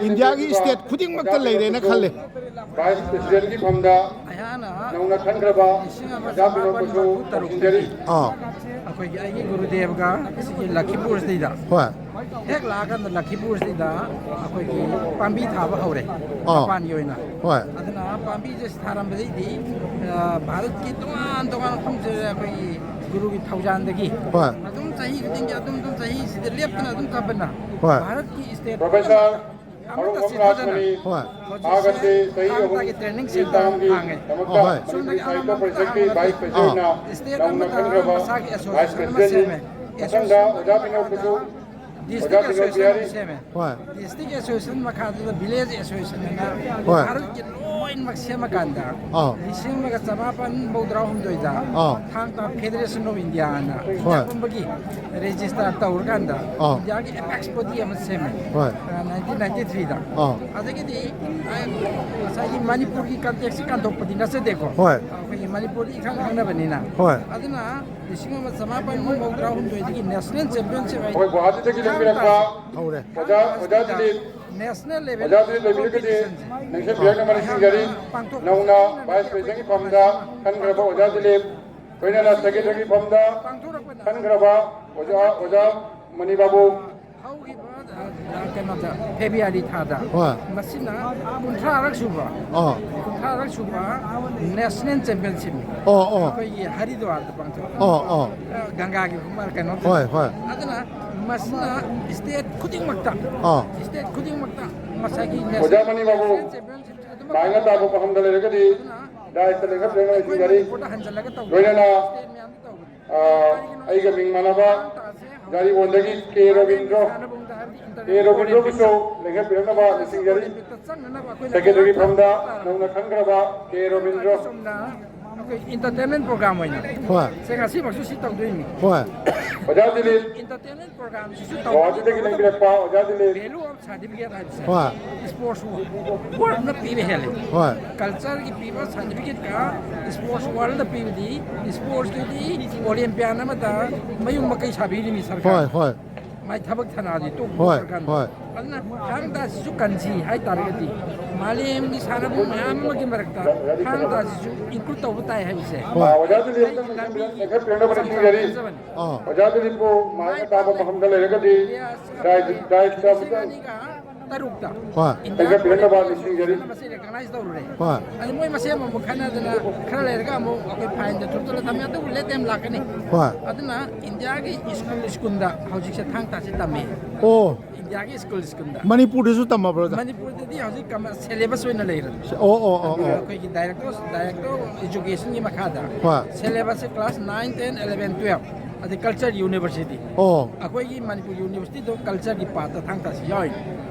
ꯏꯟꯗꯤꯌꯥꯒꯤ ꯁ꯭ꯇꯦꯠ ꯈꯨꯗꯤꯡꯃꯛꯇ ꯂꯩꯔꯦꯅ ꯈꯜꯂꯦ꯫ ꯚꯥꯏꯁ ꯄ꯭ꯔꯦꯁꯤꯗꯦꯟꯒꯤ ꯐꯝꯗ ꯑꯩꯍꯥꯛꯅ ꯅꯧꯅ ꯈꯟꯈ꯭ꯔꯕ ꯂꯤꯁꯤꯡ ꯑꯃ ꯑꯣꯖꯥ ꯆꯃꯥꯄꯟ ꯄꯤꯔꯣꯠꯄꯨꯁꯨ ꯃꯔꯤꯐꯨ ꯇꯔꯨꯛꯇꯒꯤ ꯀꯧꯁꯤꯟꯖꯔꯤ꯫ ꯑꯥ꯫ ꯑꯩꯈꯣꯏꯒꯤ ꯑꯩꯒꯤ ꯒꯨꯔꯨꯗꯦꯕꯒ ꯁꯤꯒꯤ ꯂꯈꯤꯄꯨꯔꯁꯤꯗ, ꯍꯣꯏ꯫ ꯍꯦꯛ ꯂꯥꯛꯑꯀꯥꯟꯗ ꯂꯈꯤꯄꯨꯔꯁꯤꯗ ꯑꯩꯈꯣꯏꯒꯤ ꯄꯥꯝꯕꯤ ꯊꯥꯕ ꯍꯧꯔꯦ, ꯑꯥ꯫ ꯃꯄꯥꯟꯒꯤ ꯑꯣꯏꯅ꯫ ꯍꯣꯏ꯫ ꯑꯗꯨꯅ ꯄꯥꯝꯕꯤꯁꯦ ꯊꯥꯔꯝꯕꯗꯩꯗꯤ, ꯑ, ꯚꯥꯔꯠꯀꯤ ꯇꯣꯉꯥꯟ ꯇꯣꯉꯥꯟꯕ ꯃꯐꯝꯁꯤꯗ ꯑꯩꯈꯣꯏꯒꯤ ꯒꯨꯔꯨꯒꯤ ꯊꯧꯖꯥꯟꯗꯒꯤ ꯍꯣꯏ꯫ ꯑꯗꯨꯝ ꯆꯍꯤ ꯈꯨꯗꯤꯡꯒꯤ ꯑꯗꯨꯝ, ꯑꯗꯨꯝ ꯆꯍꯤꯁꯤꯗ ꯂꯦꯞꯇꯅ ꯑꯗꯨꯝ ꯆꯠꯄꯅ ꯍꯣꯏ꯫ ꯚꯥꯔꯠꯀꯤ ꯁ꯭ꯇꯦꯠ ꯄ꯭ꯔꯣꯐꯦꯁꯔ ꯄꯨꯝꯅꯃꯛꯇ ꯑꯃꯨꯛ ꯑꯃꯇ ꯆꯤꯊꯗꯅ ꯔꯥꯖꯃꯅꯤ ꯍꯧꯖꯤꯛꯁꯦ ꯃꯍꯥꯛ ꯑꯁꯤ ꯊꯥꯡ ꯆꯍꯤ ꯇꯥꯒꯤ ꯑꯍꯨꯝꯒꯤ ꯇ꯭ꯔꯦꯅꯤꯡ ꯁꯦꯟꯇꯔ ꯇꯥꯝꯒꯤ ꯍꯥꯡꯉꯦ꯫ ꯗꯃꯛꯇ ꯍꯣꯏ꯫ ꯁꯣꯝꯗꯒꯤ ꯃꯅꯤꯄꯨꯔ ꯁꯥꯍꯤꯇ꯭ꯌ ꯑꯃꯃꯝꯇ ꯄꯔꯤꯁꯠꯀꯤ ꯍꯥꯡꯕ ꯅꯠꯇꯦ꯫ ꯚꯥꯏꯁ ꯄ꯭ꯔꯦꯁꯤꯗꯦꯟꯅ ꯑꯥ꯫ ꯁ꯭ꯇꯦꯠ ꯅꯧꯅ ꯑꯃꯠꯇ ꯈꯟꯈ꯭ꯔꯕ ꯃꯁꯥꯒꯤ ꯚꯥꯏꯁ ꯑꯦꯁꯣꯁꯤꯌꯦꯁꯟ ꯑꯃ ꯄ꯭ꯔꯦꯁꯤꯗꯦꯟꯅꯤ꯫ ꯁꯦꯝꯃꯦ꯫ ꯃꯊꯪꯗ ꯑꯦꯁꯣꯁꯤꯌꯦꯁꯟ ꯑꯣꯖꯥ ꯕꯤꯅꯣꯗ ꯃꯈꯥꯗ ꯀꯨꯁꯨ, ꯗꯤꯁꯇ꯭ꯔꯤꯛ ꯑꯣꯖꯥ ꯕꯤꯅꯣꯗ ꯑꯦꯁꯣꯁꯤꯌꯦꯁꯟ ꯕꯤꯍꯥꯔꯤ, ꯑꯃ ꯁꯦꯝꯃꯦ꯫ ꯍꯣꯏ꯫ ꯗꯤꯁꯇ꯭ꯔꯤꯛ ꯑꯦꯁꯣꯁꯤꯌꯦꯁꯟ ꯃꯈꯥꯗꯨꯗ ꯚꯤꯂꯦꯖ ꯑꯦꯁꯣꯁꯤꯌꯦꯁꯟ ꯑꯅ ꯍꯣꯏ꯫ ꯚꯥꯔꯠꯀꯤ ꯂꯣꯏꯅꯃꯛ ꯁꯦꯝꯃꯀꯥꯟꯗ ꯑꯥ꯫ ꯂꯤꯁꯤꯡ ꯑꯃꯒ ꯆꯃꯥꯄꯟ ꯃꯧꯗ꯭ꯔꯥ ꯍꯨꯝꯗꯣꯏꯗ ꯑꯥ꯫ ꯊꯥꯡ ꯇꯥ ꯐꯦꯗꯔꯦꯁꯟ ꯑꯣꯐ ꯏꯟꯗꯤꯌꯥ ꯑꯅ ꯍꯣꯏ꯫ ꯏꯟꯗꯤꯌꯥ ꯄꯨꯝꯕꯒꯤ ꯔꯦꯖꯤꯁꯇꯥꯔ ꯇꯧꯔꯀꯥꯟꯗ ꯑꯥ꯫ ꯏꯟꯗꯤꯌꯥꯒꯤ ꯑꯦꯄꯦꯛꯁ ꯕꯣꯗꯤ ꯑꯃ ꯁꯦꯝꯃꯦ꯫ ꯍꯣꯏ꯫ ꯑ, ꯅꯥꯏꯟꯇꯤꯟ ꯅꯥꯏꯟꯇꯤ ꯊ꯭ꯔꯤꯗ꯫ ꯑꯥ꯫ ꯑꯗꯒꯤꯗꯤ, ꯑ, ꯉꯁꯥꯏꯒꯤ ꯃꯅꯤꯄꯨꯔꯒꯤ ꯀꯟꯇꯦꯛꯁꯁꯤ ꯀꯟꯊꯣꯛꯄꯗꯤ ꯅꯠꯆꯗꯦꯀꯣ꯫ ꯍꯣꯏ꯫ ꯑꯩꯈꯣꯏꯒꯤ ꯃꯅꯤꯄꯨꯔꯗꯤ ꯏꯈꯪ ꯈꯪꯅꯕꯅꯤꯅ꯫ ꯍꯣꯏ꯫ ꯑꯗꯨꯅ ꯂꯤꯁꯤꯡ ꯑꯃ ꯆꯃꯥꯄꯟ ꯃꯧꯗ꯭ꯔꯥ ꯍꯨꯝꯗꯣꯏꯗꯒꯤ ꯅꯦꯁꯅꯦꯜ ꯆꯦꯝꯄꯤꯌꯟꯁꯤꯞ ꯍꯥꯏ ꯑꯩꯈꯣꯏ ꯒꯨꯋꯥꯍꯥꯇꯤꯗꯒꯤ ꯂꯦꯡꯕꯤꯔꯛꯄ ꯍꯧꯔꯦ꯫ ꯑꯣꯖꯥ, ꯑꯣꯖꯥ ꯗꯤꯂꯤꯞ, ꯅꯦꯁꯅꯦꯜ ꯂꯦꯚꯦꯜ ꯑꯣꯖꯥ ꯗꯤꯂꯤꯞ ꯂꯩꯕꯤꯔꯒꯗꯤ ꯀꯝꯄꯤꯇꯤꯁꯟꯁꯦ ꯅꯪꯁꯤꯟꯕꯤꯔꯛꯅꯕ ꯅꯤꯡꯁꯤꯡꯖꯔꯤ꯫ ꯄꯥꯡꯊꯣꯛꯄ ꯅꯧꯅ ꯁꯤꯖꯤꯟꯅꯗꯅ ꯚꯥꯏꯁ ꯑꯩꯈꯣꯏꯒꯤ ꯄ꯭ꯔꯦꯁꯤꯗꯦꯟꯒꯤ ꯐꯝꯗ ꯄꯥꯡꯊꯣꯛꯄ ꯈꯟꯈ꯭ꯔꯕ ꯑꯣꯖꯥ ꯗꯤꯂꯤꯞ, ꯂꯣꯏꯅꯅ ꯁꯦꯀ꯭ꯔꯦꯇꯔꯤꯒꯤ ꯐꯝꯗ ꯄꯥꯡꯊꯣꯔꯛꯄꯗ ꯈꯟꯈ꯭ꯔꯕ ꯑꯣꯖꯥ, ꯑꯣꯖꯥ ꯃꯅꯤ ꯕꯥꯕꯨ꯫ ꯍꯧꯈꯤꯕ, ꯑ, ꯀꯩꯅꯣꯗ, ꯐꯦꯕ꯭ꯔꯨꯋꯥꯔꯤ ꯊꯥꯗ꯫ ꯍꯣꯏ꯫ ꯃꯁꯤꯅ ꯀꯨꯟꯊ꯭ꯔꯥꯔꯛ ꯁꯨꯕ, ꯑꯥ꯫ ꯀꯨꯟꯊ꯭ꯔꯥꯔꯛ ꯁꯨꯕ ꯅꯦꯁꯅꯦꯜ ꯆꯦꯝꯄꯤꯌꯟꯁꯤꯞꯅꯤ꯫ ꯑꯣ, ꯑꯣ꯫ ꯑꯩꯈꯣꯏꯒꯤ ꯍꯔꯤꯗ꯭ꯋꯥꯔꯗ ꯄꯥꯡꯊꯣꯛꯄ꯫ ꯑꯣ, ꯑꯣ꯫ ꯑ, ꯒꯪꯒꯥꯒꯤ ꯈꯣꯡꯕꯥꯟ ꯀꯩꯅꯣꯗ꯫ ꯍꯣꯏ, ꯍꯣꯏ꯫ ꯑꯗꯨꯅ ꯃꯁꯤꯅ ꯁ꯭ꯇꯦꯠ ꯈꯨꯗꯤꯡꯃꯛꯇ, ꯑꯥ꯫ ꯁ꯭ꯇꯦꯠ ꯈꯨꯗꯤꯡꯃꯛꯇ ꯉꯁꯥꯏꯒꯤ ꯑꯣꯖꯥ ꯃꯅꯤ ꯕꯥꯕꯨ, ꯅꯦꯁꯅꯦꯜ ꯆꯦꯝꯄꯤꯌꯟꯁꯤꯞꯁꯦ ꯑꯗꯨꯃꯛ ꯃꯥꯏꯅ ꯇꯥꯕ ꯃꯐꯝꯗ ꯂꯩꯔꯒꯗꯤ ꯑꯗꯨꯅ ꯗꯥꯏꯁꯇ ꯂꯦꯡꯈꯠꯄꯤꯔꯒ ꯑꯩꯈꯣꯏ ꯂꯣꯏꯁꯤꯟꯖꯔꯤ꯫ ꯃꯅꯤꯄꯨꯔꯗ ꯍꯟꯖꯤꯜꯂꯒ ꯇꯧꯕ ꯂꯣꯏꯅꯅ ꯁ꯭ꯇꯦꯠ ꯃꯌꯥꯝꯗ ꯇꯧꯕꯅꯤ꯫ ꯑ, ꯑꯩꯒ ꯃꯤꯡ ꯃꯥꯟꯅꯕ ꯖꯥꯔꯤꯕꯣꯟꯗꯒꯤ ꯀꯦ ꯔꯣꯕꯤꯟꯗ꯭ꯔꯣ, ꯀꯦ ꯔꯣꯕꯤꯟꯗ꯭ꯔꯣꯒꯤꯁꯨ ꯂꯦꯡꯍꯟꯕꯤꯔꯛꯅꯕ ꯅꯤꯡꯁꯤꯡꯖꯔꯤ꯫ ꯁꯦꯀ꯭ꯔꯦꯇꯔꯤꯒꯤ ꯐꯝꯗ ꯅꯧꯅ ꯈꯟꯈ꯭ꯔꯕ ꯀꯦ ꯔꯣꯕꯤꯟꯗ꯭ꯔꯣ꯫ ꯑꯩꯈꯣꯏ ꯏꯟꯇꯔꯇꯦꯟꯃꯦꯟ ꯄ꯭ꯔꯣꯒ꯭ꯔꯥꯝ ꯑꯣꯏꯅ ꯍꯣꯏ꯫ ꯁꯦ ꯉꯁꯤꯃꯛꯁꯨ ꯁꯤ ꯇꯧꯗꯣꯏꯅꯤ꯫ ꯍꯣꯏ꯫ ꯑꯣꯖꯥ ꯗꯤꯂꯤꯞ, ꯏꯟꯇꯔꯇꯦꯟꯃꯦꯟ ꯄ꯭ꯔꯣꯒ꯭ꯔꯥꯝꯁꯤꯁꯨ ꯒꯧꯍꯥꯇꯤꯗꯒꯤ ꯂꯩꯕꯤꯔꯛꯄ ꯑꯣꯖꯥ ꯗꯤꯂꯤꯞ꯫ ꯚꯦꯂꯨ ꯑꯣꯐ ꯁꯥꯔꯇꯤꯐꯤꯀꯦꯠ ꯍꯥꯏꯕꯁꯦ ꯍꯣꯏ꯫ ꯏꯁꯄꯣꯔꯠꯁ ꯋꯥꯔꯜꯅ ꯄꯤꯕ ꯍꯦꯜꯂꯤ꯫ ꯍꯣꯏ꯫ ꯀꯜꯆꯔꯒꯤ ꯄꯤꯕ ꯁꯥꯔꯇꯤꯐꯤꯀꯦꯠꯀ ꯏꯁꯄꯣꯔꯠꯁ ꯋꯥꯔꯜꯗ ꯄꯤꯕꯗꯤ, ꯏꯁꯄꯣꯔꯠꯁꯇꯨꯗꯤ ꯑꯣꯂꯦꯝꯄꯤꯌꯥꯟ ꯑꯃꯗ ꯃꯌꯨꯝ ꯃꯀꯩ ꯁꯥꯕꯤꯔꯤꯃꯤ ꯍꯣꯏ꯫ ꯁꯔꯀꯥꯔ꯫ ꯍꯣꯏ꯫ ꯃꯥꯏ ꯊꯕꯛ ꯊꯅꯥꯗꯤ ꯇꯣꯛ ꯍꯣꯏ꯫ ꯇꯣꯛꯈ꯭ꯔꯀꯥꯟꯗ꯫ ꯍꯣꯏ꯫ ꯑꯗꯨꯅ ꯊꯥꯡ ꯇꯥꯁꯤꯁꯨ ꯀꯟꯁꯤ ꯍꯥꯏ ꯇꯥꯔꯒꯗꯤ, ꯃꯥꯂꯦꯝꯒꯤ ꯁꯥꯟꯅꯕ ꯃꯌꯥꯝ ꯑꯃꯒꯤ ꯃꯔꯛꯇ ꯊꯥꯡ ꯇꯥꯁꯤꯁꯨ ꯏꯟꯀ꯭ꯂꯨꯗ ꯇꯧꯕ ꯇꯥꯏ ꯍꯥꯏꯕꯁꯦ꯫ ꯍꯣꯏ꯫ ꯑꯣꯖꯥ ꯗꯤꯂꯤꯞ, ꯑꯝꯇꯪ ꯂꯦꯡꯈꯠꯄꯤꯔꯝꯅꯕ ꯅꯤꯡꯁꯤꯡꯖꯔꯤ꯫ ꯑꯥ꯫ ꯑꯣꯖꯥ ꯗꯤꯂꯤꯞꯄꯨ ꯃꯥꯏꯛ ꯑꯇꯥꯡꯕ ꯃꯐꯝꯗ ꯂꯩꯔꯒꯗꯤ ꯗꯥꯏꯁ, ꯗꯥꯏꯁꯇ ꯑꯃꯨꯛꯇꯪ꯫ ꯇꯔꯨꯛꯇ ꯍꯣꯏ꯫ ꯂꯦꯡꯈꯠꯄꯤꯔꯝꯅꯕ ꯅꯤꯡꯁꯤꯡꯖꯔꯤ꯫ ꯃꯁꯤ ꯔꯤꯀꯒꯅꯥꯏꯁ ꯇꯧꯔꯨꯔꯦ꯫ ꯍꯣꯏ꯫ ꯑꯗꯨ ꯃꯣꯏ ꯃꯁꯦꯟ ꯑꯃꯨꯛ ꯈꯠꯅꯗꯅ ꯈꯔ ꯂꯩꯔꯒ ꯑꯃꯨꯛ ꯑꯩꯈꯣꯏ ꯐꯥꯏꯟꯗ ꯊꯨꯞꯆꯜꯂ ꯊꯝꯃꯦ꯫ ꯑꯗꯨꯕꯨ ꯂꯦꯠ ꯗꯦꯝ ꯂꯥꯛꯀꯅꯤ꯫ ꯍꯣꯏ꯫ ꯑꯗꯨꯅ ꯏꯟꯗꯤꯌꯥꯒꯤ ꯁ꯭ꯀꯨꯜ ꯁ꯭ꯀꯨꯜꯗ ꯍꯧꯖꯤꯛꯁꯦ ꯊꯥꯡ ꯇꯥꯁꯤ ꯇꯝꯃꯦ꯫ ꯑꯣ꯫ ꯏꯟꯗꯤꯌꯥꯒꯤ ꯁ꯭ꯀꯨꯜ ꯁ꯭ꯀꯨꯜꯗ꯫ ꯃꯅꯤꯄꯨꯔꯗꯁꯨ ꯇꯝꯃꯕ꯭ꯔꯣ ꯑꯣꯖꯥ? ꯃꯅꯤꯄꯨꯔꯗꯗꯤ ꯍꯧꯖꯤꯛ ꯀꯃ-, ꯁꯦꯂꯦꯕꯁ ꯑꯣꯏꯅ ꯂꯩꯔꯦ꯫ ꯑꯣ ꯑꯣ ꯑꯣ ꯑꯣ꯫ ꯑꯩꯈꯣꯏꯒꯤ ꯗꯥꯏꯔꯦꯛꯇꯣꯔ, ꯗꯥꯏꯔꯦꯛꯇꯣꯔ ꯑꯦꯖꯨꯀꯦꯁꯟꯒꯤ ꯃꯈꯥꯗ ꯍꯣꯏ꯫ ꯁꯦꯂꯦꯕꯁꯁꯦ ꯀ꯭ꯂꯥꯁ ꯅꯥꯏꯟ, ꯇꯦꯟ, ꯑꯦꯂꯦꯚꯦꯟ, ꯇꯨꯌꯦꯜꯐ, ꯑꯗꯩ ꯀꯜꯆꯔ ꯌꯨꯅꯤꯚꯔꯁꯤꯇꯤ꯫ ꯑꯣ꯫ ꯑꯩꯈꯣꯏꯒꯤ ꯃꯅꯤꯄꯨꯔ ꯌꯨꯅꯤꯚꯔꯁꯤꯇꯤꯗꯣ ꯀꯜꯆꯔꯒꯤ ꯄꯥꯔꯠꯇ ꯊꯥꯡ ꯇꯥꯁꯤ ꯌꯥꯎꯔꯤꯅꯤ꯫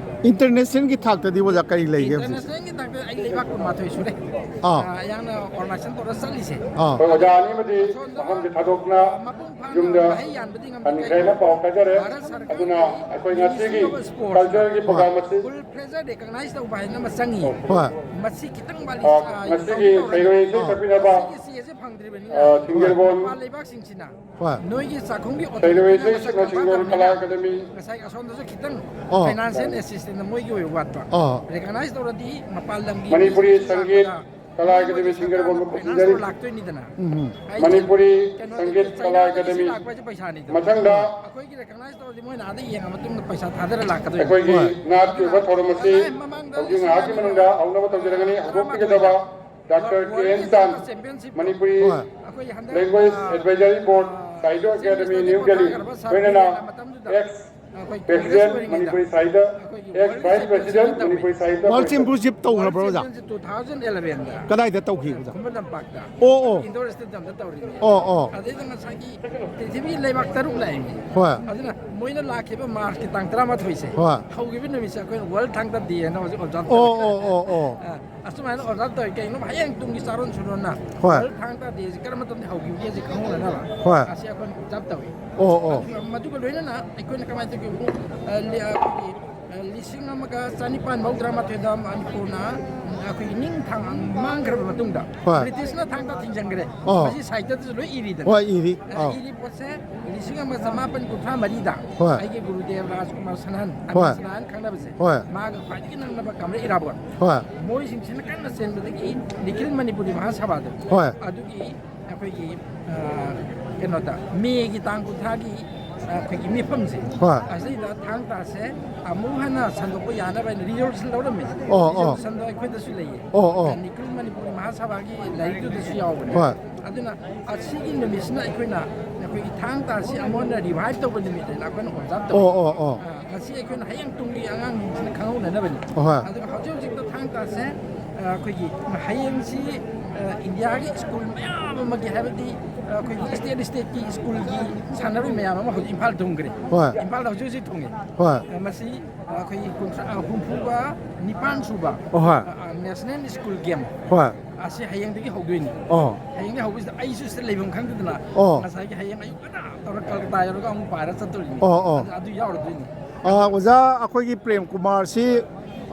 ꯏꯟꯇꯔꯅꯦꯁꯅꯦꯜꯒꯤ ꯊꯥꯛꯇꯗꯤ ꯑꯣꯖꯥ ꯀꯔꯤ ꯂꯩꯒꯦ ꯍꯧꯖꯤꯛ? ꯏꯟꯇꯔꯅꯦꯁꯅꯦꯜꯒꯤ ꯊꯥꯛꯇ ꯑꯩ ꯂꯩꯕꯥꯛ ꯀꯨꯟꯃꯥꯊꯣꯏ ꯁꯨꯔꯦ꯫ ꯑꯥ꯫ ꯑ, ꯑꯌꯥꯝꯅ ꯑꯣꯔꯒꯅꯥꯏꯖꯦꯁꯟ ꯇꯧꯔ ꯆꯠꯂꯤꯁꯦ꯫ ꯑꯥ꯫ ꯑꯩꯈꯣꯏ ꯑꯣꯖꯥ ꯑꯅꯤꯃꯗꯤ ꯃꯐꯝꯁꯦ ꯊꯥꯗꯣꯛꯇꯨꯅ ꯃꯄꯨꯡ ꯐꯥꯅ ꯌꯨꯝꯗ ꯃꯍꯩ ꯌꯥꯟꯕꯗꯤ ꯉꯝꯗꯦ꯫ ꯈꯪꯗ꯭ꯔꯦꯅ ꯄꯥꯎ ꯇꯥꯖꯔꯦ꯫ ꯚꯥꯔꯠ ꯁꯔꯀꯥꯔꯒꯤ ꯑꯗꯨꯅ ꯑꯩꯈꯣꯏ ꯉꯁꯤꯒꯤ ꯃꯤꯅꯤꯁꯇ꯭ꯔꯤ ꯑꯣꯐ ꯏꯁꯄꯣꯔꯠꯁꯅ ꯀꯜꯆꯔꯒꯤ ꯄ꯭ꯔꯣꯒ꯭ꯔꯥꯝ ꯑꯁꯤ ꯐꯨꯜ ꯐ꯭ꯂꯦꯖꯔ ꯔꯤꯀꯒꯅꯥꯏꯁ ꯇꯧꯕ ꯍꯥꯏꯅ ꯑꯃ ꯆꯪꯉꯤ꯫ ꯍꯣꯏ꯫ ꯃꯁꯤ ꯈꯤꯇꯪ ꯋꯥꯠꯂꯤ꯫ ꯑ, ꯑ, ꯉꯁꯤꯒꯤ ꯇꯧꯗꯤ ꯇꯧꯔꯦ꯫ ꯁꯩꯔꯣꯏ ꯏꯁꯩ ꯁꯛꯄꯤꯅꯕ, ꯁꯤꯒꯤꯁꯦ ꯐꯪꯗ꯭ꯔꯤꯕꯅꯤꯅ ꯑ, ꯁꯤꯡꯖꯦꯜꯕꯣꯟ ꯃꯄꯥꯟ ꯂꯩꯕꯥꯛꯁꯤꯡꯁꯤꯅ ꯍꯣꯏ꯫ ꯅꯣꯏꯒꯤ ꯆꯥꯛꯈꯨꯝꯒꯤ ꯁꯩꯔꯣꯏ ꯑꯣꯊꯣꯔꯤꯇꯤꯅ ꯏꯁꯩ ꯃꯁꯛ ꯁꯤꯡꯒꯣꯜ ꯀꯂꯥ ꯈꯪꯕ ꯑꯦꯀꯥꯗꯃꯤ꯫ ꯉꯁꯥꯏ ꯑꯁꯣꯝꯗꯁꯨ ꯈꯤꯇꯪ ꯑꯣ꯫ ꯐꯥꯏꯅꯥꯟꯁꯤꯌꯦꯜ ꯑꯦꯁꯤꯁꯇꯦꯟꯁ ꯃꯣꯏꯒꯤ ꯑꯣꯏꯕ ꯋꯥꯠꯄ꯫ ꯑꯣ꯫ ꯔꯤꯀꯒꯅꯥꯏꯁ ꯇꯧꯔꯗꯤ ꯃꯄꯥꯟ ꯂꯝꯒꯤ ꯃꯅꯤꯄꯨꯔꯤ ꯃꯤꯁꯤꯡ ꯁꯪꯒꯤꯠ ꯂꯥꯛꯄꯗ ꯀꯂꯥ ꯑꯦꯀꯥꯗꯃꯤ ꯁꯤꯡꯖꯦꯜꯕꯣꯟꯕꯨ ꯐꯥꯏꯅꯥꯟꯁ ꯈꯨꯔꯨꯝꯖꯔꯤ꯫ ꯂꯥꯛꯇꯣꯏꯅꯤꯗꯅ꯫ ꯎꯝ꯫ ꯍꯥꯏꯗꯤ ꯃꯅꯤꯄꯨꯔꯤ ꯀꯩꯅꯣꯗꯒꯤ ꯁꯪꯒꯤꯠ ꯀꯂꯥ ꯆꯩꯅꯥꯗꯒꯤ ꯑꯦꯀꯥꯗꯃꯤ ꯂꯥꯛꯄ ꯍꯥꯏꯁꯦ ꯄꯩꯁꯥꯅꯤꯗꯣ꯫ ꯃꯊꯪꯗ ꯑꯩꯈꯣꯏꯒꯤ ꯔꯤꯀꯒꯅꯥꯏꯁ ꯇꯧꯔꯗꯤ ꯃꯣꯏꯅ ꯑꯥꯗ ꯌꯦꯡꯉ ꯃꯇꯨꯡꯗ ꯄꯩꯁꯥ ꯊꯥꯗꯔ ꯂꯥꯛꯀꯗꯣꯏꯅꯤ꯫ ꯑꯩꯈꯣꯏꯒꯤ ꯍꯣꯏ꯫ ꯅꯥꯠꯀꯤ ꯑꯣꯏꯕ ꯊꯧꯔꯝ ꯑꯁꯤ ꯃꯃꯥꯡꯗ ꯍꯧꯖꯤꯛ ꯉꯥꯏꯍꯥꯛꯀꯤ ꯃꯅꯨꯡꯗ ꯍꯧꯅꯕ ꯇꯧꯖꯔꯒꯅꯤ꯫ ꯍꯧꯗꯣꯛꯄꯤꯒꯗꯕ ꯗꯥꯛꯇꯔ ꯀꯦ ꯑꯦꯟ ꯆꯥꯟ, ꯃꯅꯤꯄꯨꯔꯤ ꯍꯣꯏ꯫ Language advisory board, Sahitya academy, new Delhi, ꯂꯣꯏꯅꯅ ex president, Manipuri Sahitya, ex vice president, Manipuri Sahitya ꯋꯥꯔꯜ ꯄꯔꯤꯁꯗ꯫ ꯆꯦꯝꯄꯤꯌꯟꯁꯤꯞ ꯇꯧꯈ꯭ꯔꯕ꯭ꯔꯣ ꯑꯣꯖꯥ? ꯇꯨ ꯊꯥꯎꯖꯟ ꯑꯦꯂꯦꯚꯦꯟꯗ꯫ ꯀꯗꯥꯏꯗ ꯇꯧꯈꯤꯕ ꯑꯣꯖꯥ? ꯈꯨꯃꯟ ꯂꯝꯄꯥꯛꯇ꯫ ꯑꯣ, ꯑꯣ꯫ ꯏꯟꯗꯣꯔ ꯁ꯭ꯇꯦꯗꯤꯌꯝꯗ ꯇꯧꯔꯤꯅꯦ꯫ ꯑꯣ, ꯑꯣ꯫ ꯑꯗꯩꯗ ꯉꯁꯥꯏꯒꯤ ꯄ꯭ꯔꯤꯊꯤꯕꯤꯒꯤ ꯂꯩꯕꯥꯛ ꯇꯔꯨꯛ ꯂꯥꯛꯏꯅꯦ꯫ ꯍꯣꯏ꯫ ꯑꯗꯨꯅ ꯃꯣꯏꯅ ꯂꯥꯛꯈꯤꯕ ꯃꯥꯔꯆꯀꯤ ꯇꯥꯡ ꯇꯔꯥꯃꯥꯊꯣꯏꯁꯦ꯫ ꯍꯣꯏ꯫ ꯍꯧꯈꯤꯕ ꯅꯨꯃꯤꯠꯁꯦ ꯑꯩꯈꯣꯏꯅ ꯋꯥꯔꯜ ꯊꯥꯡ ꯇꯥ ꯗꯦ ꯍꯥꯏꯅ ꯍꯧꯖꯤꯛ ꯑꯣꯕꯖꯥꯔꯚ ꯑꯣ, ꯇꯧꯔꯦ꯫ ꯑꯣ, ꯑꯣ, ꯑꯣ꯫ ꯑ, ꯑꯁꯨꯃꯥꯏꯅ ꯑꯣꯕꯖꯥꯔꯕ ꯇꯧꯋꯤ꯫ ꯀꯩꯒꯤꯅꯣ, ꯍꯌꯦꯡ ꯇꯨꯡꯒꯤ ꯆꯥꯔꯣꯟ ꯁꯨꯔꯣꯟꯅ ꯍꯣꯏ꯫ ꯋꯥꯔꯜ ꯊꯥꯡ ꯇꯥ ꯗꯦꯁꯤ ꯀꯔꯝꯕ ꯃꯇꯝꯗ ꯍꯧꯈꯤꯕꯒꯦꯁꯦ ꯈꯪꯍꯧꯅꯅꯕ꯫ ꯍꯣꯏ꯫ ꯑꯁꯤ ꯑꯩꯈꯣꯏꯅ ꯑꯣꯕꯖꯥꯔꯕ ꯇꯧꯋꯤ꯫ ꯑꯣ, ꯑꯣ꯫ ꯑꯗꯨꯒ ꯃꯗꯨꯒ ꯂꯣꯏꯅꯅ ꯑꯩꯈꯣꯏꯅ ꯀꯃꯥꯏꯅ ꯇꯧꯒꯦ? ꯑ, ꯂꯤ-, ꯑ, ꯑꯩꯈꯣꯏꯒꯤ, ꯑ, ꯂꯤꯁꯤꯡ ꯑꯃꯒ ꯆꯅꯤꯄꯥꯟ ꯃꯧꯗ꯭ꯔꯥ ꯃꯥꯊꯣꯏꯗ ꯃꯅꯤꯄꯨꯔꯅ, ꯑ, ꯑꯩꯈꯣꯏꯒꯤ ꯅꯤꯡ ꯊꯥꯡ ꯃꯥꯡꯈ꯭ꯔꯕ ꯃꯇꯨꯡꯗ ꯍꯣꯏ꯫ ꯕ꯭ꯔꯤꯇꯤꯁꯅ ꯊꯥꯡ ꯇꯥ ꯊꯤꯡꯖꯤꯟꯈ꯭ꯔꯦ꯫ ꯑꯣ꯫ ꯃꯁꯤ ꯁꯥꯍꯤꯇ꯭ꯌꯗꯁꯨ ꯂꯣꯏ ꯏꯔꯤꯗꯅ꯫ ꯍꯣꯏ, ꯏꯔꯤ꯫ ꯑꯧ꯫ ꯏꯔꯤ ꯄꯣꯠꯁꯦ ꯂꯤꯁꯤꯡ ꯑꯃꯒ ꯆꯃꯥꯄꯟ ꯀꯨꯟꯊ꯭ꯔꯥ ꯃꯔꯤꯗ ꯍꯣꯏ꯫ ꯑꯩꯒꯤ ꯒꯨꯔꯨꯗꯦꯕ ꯔꯥꯖꯀꯨꯃꯥꯔ ꯁꯅꯥꯍꯟ, ꯍꯣꯏ꯫ ꯁꯅꯥꯍꯟ ꯈꯪꯅꯕꯁꯦ, ꯍꯣꯏ꯫ ꯃꯥꯒ ꯈ꯭ꯋꯥꯏꯗꯒꯤ ꯅꯛꯅꯕ ꯀꯝꯔꯦꯗ ꯏꯔꯥꯕꯣꯠ, ꯍꯣꯏ꯫ ꯃꯣꯏꯁꯤꯡꯁꯤꯅ ꯀꯟꯅ ꯆꯦꯟꯕꯗꯒꯤ ꯅꯤꯈꯤꯜ ꯃꯅꯤꯄꯨꯔꯤ ꯃꯍꯥꯁꯥꯚꯥꯗꯣ, ꯍꯣꯏ꯫ ꯑꯗꯨꯒꯤ ꯑꯩꯈꯣꯏꯒꯤ, ꯑ, ꯀꯩꯅꯣꯗ, ꯃꯦꯒꯤ ꯇꯥꯡ ꯀꯨꯟꯊ꯭ꯔꯥꯒꯤ, ꯑ, ꯑꯩꯈꯣꯏꯒꯤ ꯃꯤꯐꯝꯁꯦ, ꯍꯣꯏ꯫ ꯑꯁꯤꯗ ꯊꯥꯡ ꯇꯥꯁꯦ ꯑꯃꯨꯛ ꯍꯟꯅ ꯁꯟꯗꯣꯛꯄ ꯌꯥꯅꯕ ꯍꯥꯏꯅ ꯔꯤꯖꯣꯂꯨꯁꯟ ꯂꯧꯔꯝꯃꯦ꯫ ꯑꯣ, ꯑꯣ꯫ ꯔꯤꯖꯣꯂꯨꯁꯟꯗꯣ ꯑꯩꯈꯣꯏꯗꯁꯨ ꯂꯩꯌꯦ꯫ ꯑꯣ, ꯑꯣ꯫ ꯅꯤꯈꯤꯜ ꯃꯅꯤꯄꯨꯔꯤ ꯃꯍꯥꯁꯥꯚꯥꯒꯤ ꯂꯥꯏꯔꯤꯛꯇꯨꯗꯁꯨ ꯌꯥꯎꯕꯅꯦ꯫ ꯍꯣꯏ꯫ ꯑꯗꯨꯅ ꯑꯁꯤꯒꯤ ꯅꯨꯃꯤꯠꯁꯤꯅ ꯑꯩꯈꯣꯏꯅ, ꯑꯩꯈꯣꯏꯒꯤ ꯊꯥꯡ ꯇꯥꯁꯤ ꯑꯃꯨꯛ ꯍꯟꯅ ꯔꯤꯚꯥꯏꯚ ꯇꯧꯕ ꯅꯨꯃꯤꯠ ꯍꯥꯏꯅ ꯑꯩꯈꯣꯏꯅ ꯑꯣꯕꯖꯥꯔꯕ ꯇꯧꯋꯦ꯫ ꯑꯣ, ꯑꯣ, ꯑꯣ꯫ ꯑ, ꯃꯁꯤ ꯑꯩꯈꯣꯏꯅ ꯍꯌꯦꯡ ꯇꯨꯡꯒꯤ ꯑꯉꯥꯡꯁꯤꯡꯁꯤꯅ ꯈꯪꯍꯧꯅꯅꯕꯅꯤ꯫ ꯍꯣꯏ꯫ ꯑꯗꯨꯒ ꯍꯧꯖꯤꯛ ꯍꯧꯖꯤꯛꯇ ꯊꯥꯡ ꯇꯥꯁꯦ, ꯑ, ꯑꯩꯈꯣꯏꯒꯤ ꯍꯌꯦꯡꯁꯤ, ꯑ, ꯏꯟꯗꯤꯌꯥꯒꯤ ꯁ꯭ꯀꯨꯜ ꯃꯌꯥꯝ ꯑꯃꯒꯤ, ꯍꯥꯏꯕꯗꯤ, ꯑ, ꯑꯩꯈꯣꯏꯒꯤ ꯁ꯭ꯇꯦꯠ ꯁ꯭ꯇꯦꯠꯀꯤ ꯁ꯭ꯀꯨꯜꯒꯤ ꯁꯥꯟꯅꯔꯣꯏ ꯃꯌꯥꯝ ꯑꯃ ꯍꯧꯖꯤꯛ ꯏꯝꯐꯥꯜ ꯊꯨꯡꯈ꯭ꯔꯦ꯫ ꯍꯣꯏ꯫ ꯏꯝꯐꯥꯜꯗ ꯍꯧꯖꯤꯛ ꯍꯧꯖꯤꯛ ꯊꯨꯡꯉꯦ꯫ ꯍꯣꯏ꯫ ꯑ, ꯃꯁꯤ, ꯑ, ꯑꯩꯈꯣꯏꯒꯤ ꯀꯨꯟꯊ꯭ꯔꯥ, ꯑ, ꯍꯨꯝꯐꯨꯒ ꯅꯤꯄꯥꯟ ꯁꯨꯕ, ꯑꯣ, ꯍꯣꯏ꯫ ꯑ, ꯑ, ꯅꯦꯁꯅꯦꯜ ꯁ꯭ꯀꯨꯜ ꯒꯦꯝ ꯍꯣꯏ꯫ ꯑꯁꯤ ꯍꯌꯦꯡꯗꯒꯤ ꯍꯧꯗꯣꯏꯅꯤ꯫ ꯑꯣ꯫ ꯍꯌꯦꯡꯗꯒꯤ ꯍꯧꯕꯁꯤꯗ ꯑꯩꯁꯨ ꯁꯤꯗ ꯂꯩꯐꯝ ꯈꯪꯗꯗꯅ ꯑꯣ꯫ ꯉꯁꯥꯏꯒꯤ ꯍꯌꯦꯡ ꯑꯌꯨꯛ ꯉꯟꯇꯥ ꯇꯧꯔꯒ ꯀꯜꯀꯇꯥ ꯌꯧꯔꯒ ꯑꯃꯨꯛ ꯄꯥꯏꯔ ꯆꯠꯇꯣꯔꯤꯅꯤ꯫ ꯑꯣ, ꯑꯣ꯫ ꯑꯗꯨ, ꯑꯗꯨ ꯌꯥꯎꯔꯗꯣꯏꯅꯤ꯫ ꯑ, ꯑꯣꯖꯥ, ꯑꯩꯈꯣꯏꯒꯤ ꯄ꯭ꯔꯦꯝ ꯀꯨꯃꯥꯔꯁꯤ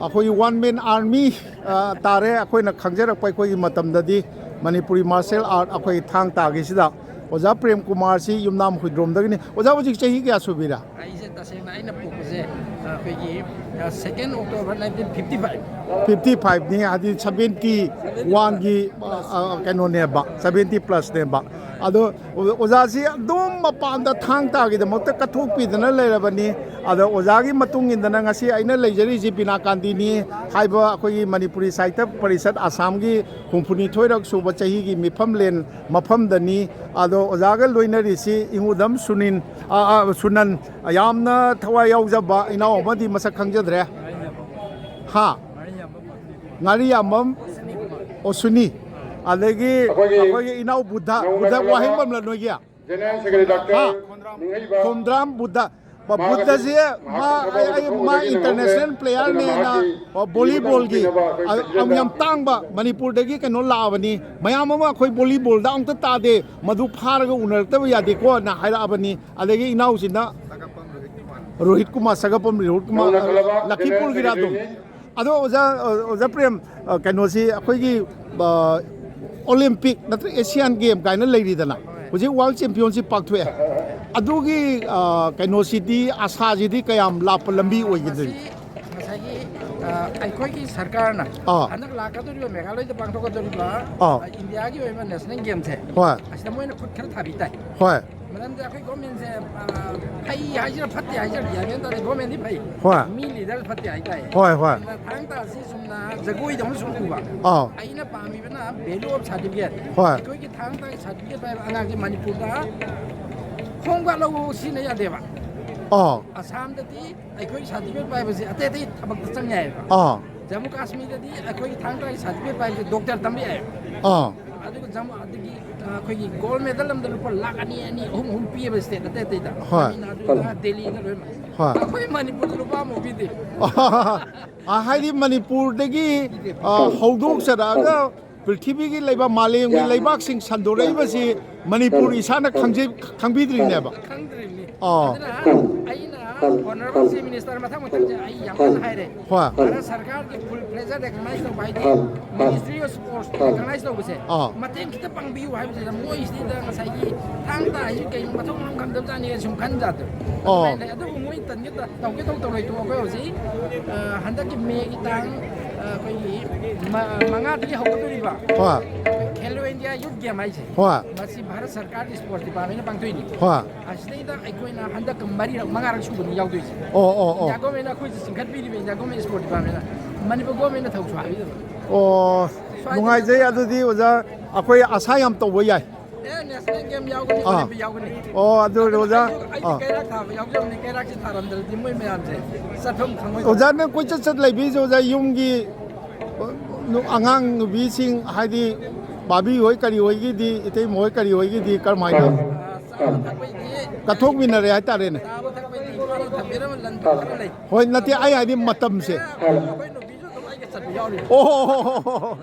ꯑꯩꯈꯣꯏꯒꯤ ꯋꯥꯟ ꯃꯦꯟ ꯑꯥꯔꯃꯤ, ꯑ, ꯇꯥꯔꯦ꯫ ꯑꯩꯈꯣꯏꯅ ꯈꯪꯖꯔꯛꯄ ꯑꯩꯈꯣꯏꯒꯤ ꯃꯇꯝꯗꯗꯤ ꯃꯅꯤꯄꯨꯔꯤ ꯃꯥꯔꯁꯦꯜ ꯑꯥꯔꯠ ꯑꯩꯈꯣꯏꯒꯤ ꯊꯥꯡ ꯇꯥꯒꯤꯁꯤꯗ ꯑꯣꯖꯥ ꯄ꯭ꯔꯦꯝ ꯀꯨꯃꯥꯔꯁꯤ ꯌꯨꯝꯅꯥꯝ ꯍꯨꯏꯗ꯭ꯔꯣꯝꯗꯒꯤꯅꯤ꯫ ꯑꯣꯖꯥ ꯍꯧꯖꯤꯛ ꯆꯍꯤ ꯀꯌꯥ ꯁꯨꯕꯤꯔꯦ? ꯑꯩꯁꯦ ꯇꯁꯦꯡꯅ ꯑꯩꯅ ꯄꯣꯛꯄꯁꯦ, ꯑ, ꯑꯩꯈꯣꯏꯒꯤ, ꯑ, second October nineteen fifty five꯫ Fifty ꯐꯥꯏꯚꯅꯤ, ꯍꯥꯏꯗꯤ ꯁꯕꯦꯟꯇꯤ ꯋꯥꯟꯒꯤ, ꯑ, ꯑ, ꯀꯩꯅꯣꯅꯦꯕ, ꯁꯕꯦꯟꯇꯤ ꯄ꯭ꯂꯁꯅꯦꯕ꯫ ꯑꯗꯣ ꯑꯣꯖꯥꯁꯤ ꯑꯗꯨꯝ ꯃꯄꯥꯟꯗ ꯊꯥꯡ ꯇꯥꯒꯤꯗꯃꯛꯇ ꯀꯠꯊꯣꯛꯄꯤꯗꯅ ꯂꯩꯔꯕꯅꯤ꯫ ꯑꯗꯣ ꯑꯣꯖꯥꯒꯤ ꯃꯇꯨꯡ ꯏꯟꯗꯅ ꯉꯁꯤ ꯑꯩꯅ ꯂꯩꯖꯔꯤꯁꯤ ꯕꯤꯅꯥ ꯀꯥꯟꯇꯤꯅꯤ ꯍꯥꯏꯕ ꯑꯩꯈꯣꯏꯒꯤ ꯃꯅꯤꯄꯨꯔꯤ ꯁꯥꯍꯤꯇ꯭ꯌ ꯄꯔꯤꯁꯠ ꯑꯁꯥꯝꯒꯤ ꯍꯨꯝꯐꯨꯅꯤꯊꯣꯏꯔꯛ ꯁꯨꯕ ꯆꯍꯤꯒꯤ ꯃꯤꯐꯝꯂꯦꯟ ꯃꯐꯝꯗꯅꯤ꯫ ꯑꯗꯣ ꯑꯣꯖꯥꯒ ꯂꯣꯏꯅꯔꯤꯁꯤ ꯏꯉꯨꯗꯝ ꯁꯨꯅꯤꯟ, ꯑ, ꯑ, ꯁꯨꯅꯟ, ꯌꯥꯝꯅ ꯊꯋꯥꯏ ꯌꯥꯎꯖꯕ ꯏꯅꯥꯎ ꯑꯃꯗꯤ ꯃꯁꯛ ꯈꯪꯖꯗ꯭ꯔꯦ꯫ ꯍꯥ? ꯉꯥꯔꯤꯌꯥꯝꯕꯝ ꯑꯣꯁꯨꯅꯤ꯫ ꯑꯗꯒꯤ ꯑꯩꯈꯣꯏꯒꯤ ꯏꯅꯥꯎ ꯕꯨꯙ, ꯕꯨꯙ ꯋꯥꯍꯦꯡꯕꯝꯂ ꯅꯣꯏꯒꯤ? ꯍꯥ? ꯈꯣꯝꯗ꯭ꯔꯥꯝ ꯕꯨꯙ꯫ ꯕ-, ꯕꯨꯗ꯭ꯙꯁꯦ ꯃꯥ, ꯑꯩ, ꯑꯩ, ꯃꯥ international player ꯅꯦꯅ, ꯑ, volleyball ꯒꯤ, ꯑ, ꯑ, ꯌꯥꯝ ꯇꯥꯡꯕ, ꯃꯅꯤꯄꯨꯔꯗꯒꯤ ꯀꯩꯅꯣ ꯂꯥꯛꯑꯕꯅꯤ꯫ ꯃꯌꯥꯝ ꯑꯃ ꯑꯩꯈꯣꯏ volleyball ꯗ ꯑꯃꯨꯛꯇ ꯇꯥꯗꯦ, ꯃꯗꯨ ꯐꯥꯔꯒ ꯎꯅꯔꯛꯇꯕ ꯌꯥꯗꯦꯀꯣꯅ ꯍꯥꯏꯔꯛꯑꯕꯅꯤ꯫ ꯑꯗꯒꯤ ꯏꯅꯥꯎꯁꯤꯅ ꯔꯣꯍꯤꯠ ꯀꯨꯃꯥꯔ, ꯁꯒꯥꯄꯝ ꯔꯣꯍꯤꯠ ꯀꯨꯃꯥꯔ, ꯑ, ꯂꯈꯤꯄꯨꯔꯒꯤꯔꯥ ꯑꯗꯨꯝ꯫ ꯑꯗꯣ ꯑꯣꯖꯥ, ꯑ, ꯑꯣꯖꯥ ꯄ꯭ꯔꯦꯝ, ꯑ, ꯀꯩꯅꯣꯁꯤ ꯑꯩꯈꯣꯏꯒꯤ, ꯑ, Olympic ꯅꯠꯇ꯭ꯔꯒ Asian Game ꯀꯥꯏꯅ ꯂꯩꯔꯤꯗꯅ, ꯍꯧꯖꯤꯛ World Championship ꯄꯥꯡꯊꯣꯛꯑꯦ꯫ ꯑꯗꯨꯒꯤ, ꯑ, ꯀꯩꯅꯣꯁꯤꯗꯤ, ꯑꯁꯥꯁꯤꯗꯤ ꯀꯌꯥꯝ ꯂꯥꯞꯄ ꯂꯝꯕꯤ ꯑꯣꯏꯒꯗꯣꯏꯅꯣ? ꯃꯁꯤ ꯉꯁꯥꯏꯒꯤ, ꯑ, ꯑꯩꯈꯣꯏꯒꯤ ꯁꯔꯀꯥꯔꯅ ꯑꯥ꯫ ꯍꯟꯗꯛ ꯂꯥꯛꯀꯗꯧꯔꯤꯕ ꯃꯦꯘꯥꯂꯌꯗ ꯄꯥꯡꯊꯣꯛꯀꯗꯧꯔꯤꯕ, ꯑꯥ꯫ ꯑ, ꯏꯟꯗꯤꯌꯥꯒꯤ ꯑꯣꯏꯕ national game ꯁꯦ ꯍꯣꯏ꯫ ꯑꯁꯤꯗ ꯃꯣꯏꯅ ꯈꯨꯠ ꯈꯔ ꯊꯥꯕꯤ ꯇꯥꯏ꯫ ꯍꯣꯏ꯫ ꯃꯔꯝꯗꯤ ꯑꯩꯈꯣꯏ government ꯁꯦ, ꯑ, ꯐꯩ ꯍꯥꯏꯁꯤꯔꯥ ꯐꯠꯇꯦ ꯍꯥꯏꯁꯤꯔꯥ ꯒ꯭ꯌꯥꯟ ꯃꯦꯟ ꯇꯥꯗꯦ꯫ Government ꯗꯤ ꯐꯩ꯫ ꯍꯣꯏ꯫ ꯃꯤ leader ꯐꯠꯇꯦ ꯍꯥꯏꯇꯥꯏ꯫ ꯍꯣꯏ, ꯍꯣꯏ꯫ ꯑꯗꯨꯅ ꯊꯥꯡ ꯇꯥ ꯑꯁꯤ ꯆꯨꯝꯅ ꯖꯒꯣꯏꯗꯧꯅ ꯁꯨꯝ ꯎꯕ꯫ ꯑꯥ꯫ ꯑꯩꯅ ꯄꯥꯝꯃꯤꯕꯅ value of certificate꯫ ꯍꯣꯏ꯫ ꯑꯩꯈꯣꯏꯒꯤ ꯊꯥꯡ ꯇꯥꯒꯤ certificate ꯄꯥꯏꯕ ꯑꯉꯥꯡꯁꯦ ꯃꯅꯤꯄꯨꯔꯗ ꯈꯣꯡꯕꯥꯛ ꯂꯧꯕ ꯁꯤꯖꯤꯟꯅ ꯌꯥꯗꯦꯕ꯫ ꯑꯥ꯫ ꯑꯁꯥꯝꯗꯗꯤ ꯑꯩꯈꯣꯏꯒꯤ certificate ꯄꯥꯏꯕꯁꯦ ꯑꯇꯩ ꯑꯇꯩ ꯊꯕꯛꯇ ꯆꯪ ꯌꯥꯏꯌꯦꯕ꯫ ꯑꯥ꯫ ꯖꯝꯃꯨ ꯀꯥꯁꯃꯤꯔꯗꯗꯤ ꯑꯩꯈꯣꯏꯒꯤ ꯊꯥꯡ ꯇꯥꯒꯤ certificate ꯄꯥꯏꯕꯁꯦ doctor ꯇꯝꯕ ꯌꯥꯏꯌꯦꯕ꯫ ꯑꯥ꯫ ꯑꯗꯨꯒ ꯖꯝꯃꯨ, ꯑꯗꯒꯤ, ꯑ, ꯑꯩꯈꯣꯏꯒꯤ gold medal ꯑꯃꯗ ꯂꯨꯄꯥ ꯂꯥꯈ ꯑꯅꯤ, ꯑꯅꯤ, ꯑꯍꯨꯝ, ꯑꯍꯨꯝ ꯄꯤꯌꯦꯕ state ꯑꯇꯩ ꯑꯇꯩꯗ꯫ ꯍꯣꯏ꯫ ꯑꯗꯨꯅ ꯗꯦꯜꯂꯤꯗ ꯂꯣꯏꯅꯃꯛ꯫ ꯍꯣꯏ꯫ ꯑꯩꯈꯣꯏ ꯃꯅꯤꯄꯨꯔꯗ ꯂꯨꯄꯥ ꯑꯃꯐꯥꯎ ꯄꯤꯗꯦ꯫ ꯑ, ꯍꯥꯏꯗꯤ ꯃꯅꯤꯄꯨꯔꯗꯒꯤ, ꯑ, ꯍꯧꯗꯣꯛꯆꯔꯛꯑꯒ ꯄ꯭ꯔꯤꯊꯤꯕꯤꯒꯤ ꯂꯩꯕꯥꯛ, ꯃꯥꯂꯦꯝꯒꯤ ꯂꯩꯕꯥꯛꯁꯤꯡ ꯁꯟꯗꯣꯔꯛꯏꯕꯁꯤ ꯃꯅꯤꯄꯨꯔ ꯏꯁꯥꯅ ꯈꯪꯖ-, ꯈꯪꯕꯤꯗ꯭ꯔꯤꯅꯦꯕ꯫ ꯈꯪꯗ꯭ꯔꯤꯕꯅꯤ꯫ ꯑꯥ꯫ ꯑꯗꯨꯅ ꯑꯩꯅ honourable chief minister ꯃꯊꯪ ꯃꯊꯪꯁꯦ ꯑꯩ ꯌꯥꯝ ꯀꯟꯅ ꯍꯥꯏꯔꯦ꯫ ꯍꯣꯏ꯫ ꯚꯥꯔꯠ ꯁꯔꯀꯥꯔꯒꯤ full fledged recognize ꯇꯧꯕ ꯍꯥꯏꯗꯤ ministry of sports recognize ꯇꯧꯕꯁꯦ ꯑꯥ꯫ ꯃꯇꯦꯡ ꯈꯤꯇ ꯄꯥꯡꯕꯤꯌꯨ ꯍꯥꯏꯕꯁꯤꯗ ꯃꯣꯏꯁꯤꯗ ꯉꯁꯥꯏꯒꯤ ꯊꯥꯡ ꯇꯥ ꯍꯥꯏꯁꯤ ꯀꯩꯅꯣ ꯃꯊꯧ ꯃꯔꯝ ꯈꯪꯗꯕꯖꯥꯠꯅꯤ ꯁꯨꯝ ꯈꯟꯖꯥꯠꯇꯣ꯫ ꯑꯣ꯫ ꯑꯗꯨꯃꯥꯏꯅ ꯂꯩ꯫ ꯑꯗꯨꯕꯨ ꯃꯣꯏ ꯇꯟꯒꯦ ꯇ-, ꯇꯧꯒꯦ ꯇꯧ ꯇꯧꯔꯣꯏ ꯇꯣꯛꯑꯣ꯫ ꯑꯩꯈꯣꯏ ꯍꯧꯖꯤꯛ, ꯑ, ꯍꯟꯗꯛꯀꯤ ꯃꯦꯒꯤ ꯇꯥꯡ, ꯑ, ꯑꯩꯈꯣꯏꯒꯤ ꯃ-, ꯃꯉꯥꯗꯒꯤ ꯍꯧꯒꯗꯣꯔꯤꯕ ꯍꯣꯏ꯫ ꯈꯦꯂꯣ ꯏꯟꯗꯤꯌꯥ ꯌꯨꯠ ꯒꯦꯝ ꯍꯥꯏꯁꯦ꯫ ꯍꯣꯏ꯫ ꯃꯁꯤ ꯚꯥꯔꯠ ꯁꯔꯀꯥꯔꯒꯤ sports department ꯅ ꯄꯥꯡꯊꯣꯛꯏꯅꯤ꯫ ꯍꯣꯏ꯫ ꯑꯁꯤꯗꯩꯗ ꯑꯩꯈꯣꯏꯅ ꯍꯟꯗꯛꯀ ꯃꯔꯤꯔꯛ, ꯃꯉꯥꯔꯛ ꯁꯨꯕꯅꯤ ꯌꯥꯎꯗꯣꯏꯁꯦ꯫ ꯑꯣ, ꯑꯣ, ꯑꯣ꯫ ꯏꯟꯗꯤꯌꯥ government ꯅ ꯑꯩꯈꯣꯏꯁꯦ ꯆꯤꯡꯈꯠꯄꯤꯔꯤꯕ, ꯏꯟꯗꯤꯌꯥ government sports department ꯅ꯫ ꯃꯅꯤꯄꯨꯔ government ꯅ ꯊꯧꯁꯨ ꯍꯥꯏꯕꯤꯗꯕ꯫ ꯑꯣ, ꯁ꯭ꯋꯥꯏꯗ ꯅꯨꯡꯉꯥꯏꯖꯩ꯫ ꯑꯗꯨꯗꯤ ꯑꯣꯖꯥ, ꯑꯩꯈꯣꯏ ꯑꯁꯥ ꯌꯥꯝ ꯇꯧꯕ ꯌꯥꯏ꯫ ꯑꯦ, national game ꯌꯥꯎꯒꯅꯤ, ꯑꯥ꯫ Olympic ꯌꯥꯎꯒꯅꯤ꯫ ꯑꯣ, ꯑꯗꯨ ꯑꯗꯨꯅ ꯑꯣꯖꯥ, ꯑꯩꯁꯨ, ꯑꯩꯁꯨ ꯑꯥ꯫ ꯀꯩꯔꯥꯛ ꯊꯥꯕ ꯌꯥꯎꯖꯕꯅꯤ, ꯀꯩꯔꯥꯛꯁꯤ ꯊꯥꯔꯝꯗ꯭ꯔꯗꯤ ꯃꯣꯏ ꯃꯌꯥꯝꯁꯦ ꯆꯠꯐꯝ ꯈꯪꯉꯣꯏ꯫ ꯑꯣꯖꯥ, ꯅꯪ ꯀꯣꯏꯆꯠ ꯆꯠ ꯂꯩꯕꯤꯁꯦ, ꯑꯣꯖꯥ, ꯌꯨꯝꯒꯤ ꯑꯉꯥꯡ ꯅꯨꯕꯤꯁꯤꯡ, ꯍꯥꯏꯗꯤ ꯕꯥꯕꯤ ꯍꯣꯏ ꯀꯔꯤ ꯍꯣꯏꯒꯤꯗꯤ, ꯏꯇꯩꯃ ꯍꯣꯏ ꯀꯔꯤ ꯍꯣꯏꯒꯤꯗꯤ ꯀꯔꯝꯍꯥꯏꯅ? ꯑꯥ, ꯆꯥꯕ ꯊꯛꯄꯩꯗꯤ ꯀꯠꯊꯣꯛꯃꯤꯟꯅꯔꯦ ꯍꯥꯏꯇꯥꯔꯦꯅꯦ꯫ ꯆꯥꯕ ꯊꯛꯄꯩꯗꯤ ꯍꯣꯏ, ꯅꯠꯇꯦ, ꯑꯩ ꯍꯥꯏꯗꯤ ꯃꯇꯝꯁꯦ꯫ ꯑꯣ ꯍꯣ ꯍꯣ ꯍꯣ ꯍꯣ꯫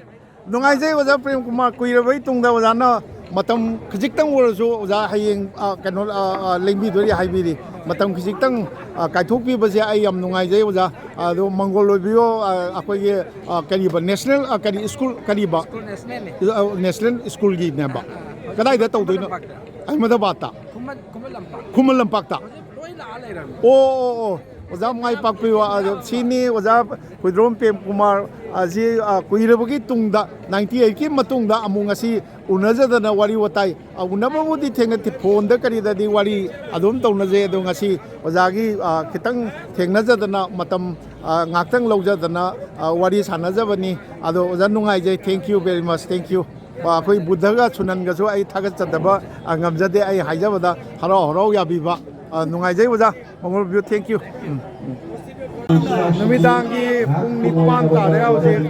ꯅꯨꯡꯉꯥꯏꯖꯩ ꯑꯣꯖꯥ ꯄ꯭ꯔꯦꯝ ꯀꯨꯃꯥꯔ, ꯀꯨꯏꯔꯕꯩ ꯇꯨꯡꯗ ꯑꯣꯖꯥꯅ ꯃꯇꯝ ꯈꯖꯤꯛꯇꯪ ꯑꯣꯏꯔꯁꯨ ꯑꯣꯖꯥ ꯍꯌꯦꯡ, ꯑ, ꯀꯩꯅꯣ, ꯑ, ꯑ, ꯂꯦꯡꯕꯤꯗꯣꯏꯔꯤ ꯍꯥꯏꯕꯤꯔꯤ꯫ ꯃꯇꯝ ꯈꯖꯤꯛꯇꯪ, ꯑ, ꯀꯥꯏꯊꯣꯛꯄꯤꯕꯁꯦ ꯑꯩ ꯌꯥꯝ ꯅꯨꯡꯉꯥꯏꯖꯩ ꯑꯣꯖꯥ꯫ ꯑꯗꯣ ꯃꯪꯒꯣꯜ ꯑꯣꯏꯕꯤꯌꯣ, ꯑ, ꯑꯩꯈꯣꯏꯒꯤ, ꯑ, ꯀꯔꯤꯕ ꯅꯦꯁꯅꯦꯜ, ꯑ, ꯀꯔꯤ ꯁ꯭ꯀꯨꯜ ꯀꯔꯤꯕ? ꯁ꯭ꯀꯨꯜ ꯅꯦꯁꯅꯦꯜꯅꯦ꯫ ꯑ, ꯅꯦꯁꯅꯦꯜ ꯁ꯭ꯀꯨꯜꯒꯤꯅꯦꯕ꯫ ꯑꯥ, ꯑꯥ, ꯀꯗꯥꯏꯗ ꯇꯧꯗꯣꯏꯅꯣ? ꯂꯝꯄꯥꯛꯇ꯫ ꯑꯍꯃꯗꯕꯥꯗꯇ꯫ ꯈꯨꯃꯟ, ꯈꯨꯃꯟ ꯂꯝꯄꯥꯛ꯫ ꯈꯨꯃꯟ ꯂꯝꯄꯥꯛꯇ꯫ ꯍꯧꯖꯤꯛ ꯂꯣꯏ ꯂꯥꯛꯑ ꯂꯩꯔꯕꯅꯤ꯫ ꯑꯣ, ꯑꯣ, ꯑꯣ꯫ ꯑꯣꯖꯥ ꯃꯥꯏ ꯄꯥꯛꯄꯤꯌꯨ꯫ ꯑꯗꯣ ꯁꯤꯅꯤ ꯑꯣꯖꯥ ꯈꯨꯏꯗ꯭ꯔꯣꯝ ꯄ꯭ꯔꯦꯝ ꯀꯨꯃꯥꯔ, ꯑ, ꯁꯤ, ꯑ, ꯀꯨꯏꯔꯕꯒꯤ ꯇꯨꯡꯗ, ꯅꯥꯏꯟꯇꯤ ꯑꯩꯠꯀꯤ ꯃꯇꯨꯡꯗ ꯑꯃꯨꯛ ꯉꯁꯤ ꯎꯅꯖꯗꯅ ꯋꯥꯔꯤ ꯋꯥꯇꯥꯏ, ꯑ, ꯎꯅꯕꯕꯨꯗꯤ ꯊꯦꯡꯅꯗꯦ, ꯐꯣꯟꯗ ꯀꯔꯤꯗꯗꯤ ꯋꯥꯔꯤ ꯑꯗꯨꯝ ꯇꯧꯅꯖꯩ꯫ ꯑꯗꯣ ꯉꯁꯤ ꯑꯣꯖꯥꯒꯤ, ꯑ, ꯈꯤꯇꯪ ꯊꯦꯡꯅꯖꯗꯅ ꯃꯇꯝ, ꯑ, ꯉꯥꯛꯇꯪ ꯂꯧꯖꯗꯅ, ꯑ, ꯋꯥꯔꯤ ꯁꯥꯟꯅꯖꯕꯅꯤ꯫ ꯑꯗꯣ ꯑꯣꯖꯥ ꯅꯨꯡꯉꯥꯏꯖꯩ꯫ Thank you very much, thank you꯫ ꯑ, ꯑꯩꯈꯣꯏ ꯕꯨꯙꯒ ꯁꯨꯅꯟꯒꯁꯨ ꯑꯩ ꯊꯥꯒꯠꯆꯗꯕ, ꯑ, ꯉꯝꯖꯗꯦ꯫ ꯑꯩ ꯍꯥꯏꯖꯕꯗ ꯍꯔꯥꯎ ꯍꯔꯥꯎ ꯌꯥꯕꯤꯕ꯫ ꯑ, ꯅꯨꯡꯉꯥꯏꯖꯩ ꯑꯣꯖꯥ꯫ ꯃꯪꯒꯣꯜ ꯕꯤꯌꯨ, thank you꯫ ꯎꯝ, ꯎꯝ꯫ ꯅꯨꯃꯤꯗꯥꯡꯒꯤ ꯄꯨꯡ ꯅꯤꯄꯥꯟ ꯇꯥꯔꯦ ꯍꯧꯖꯤꯛ꯫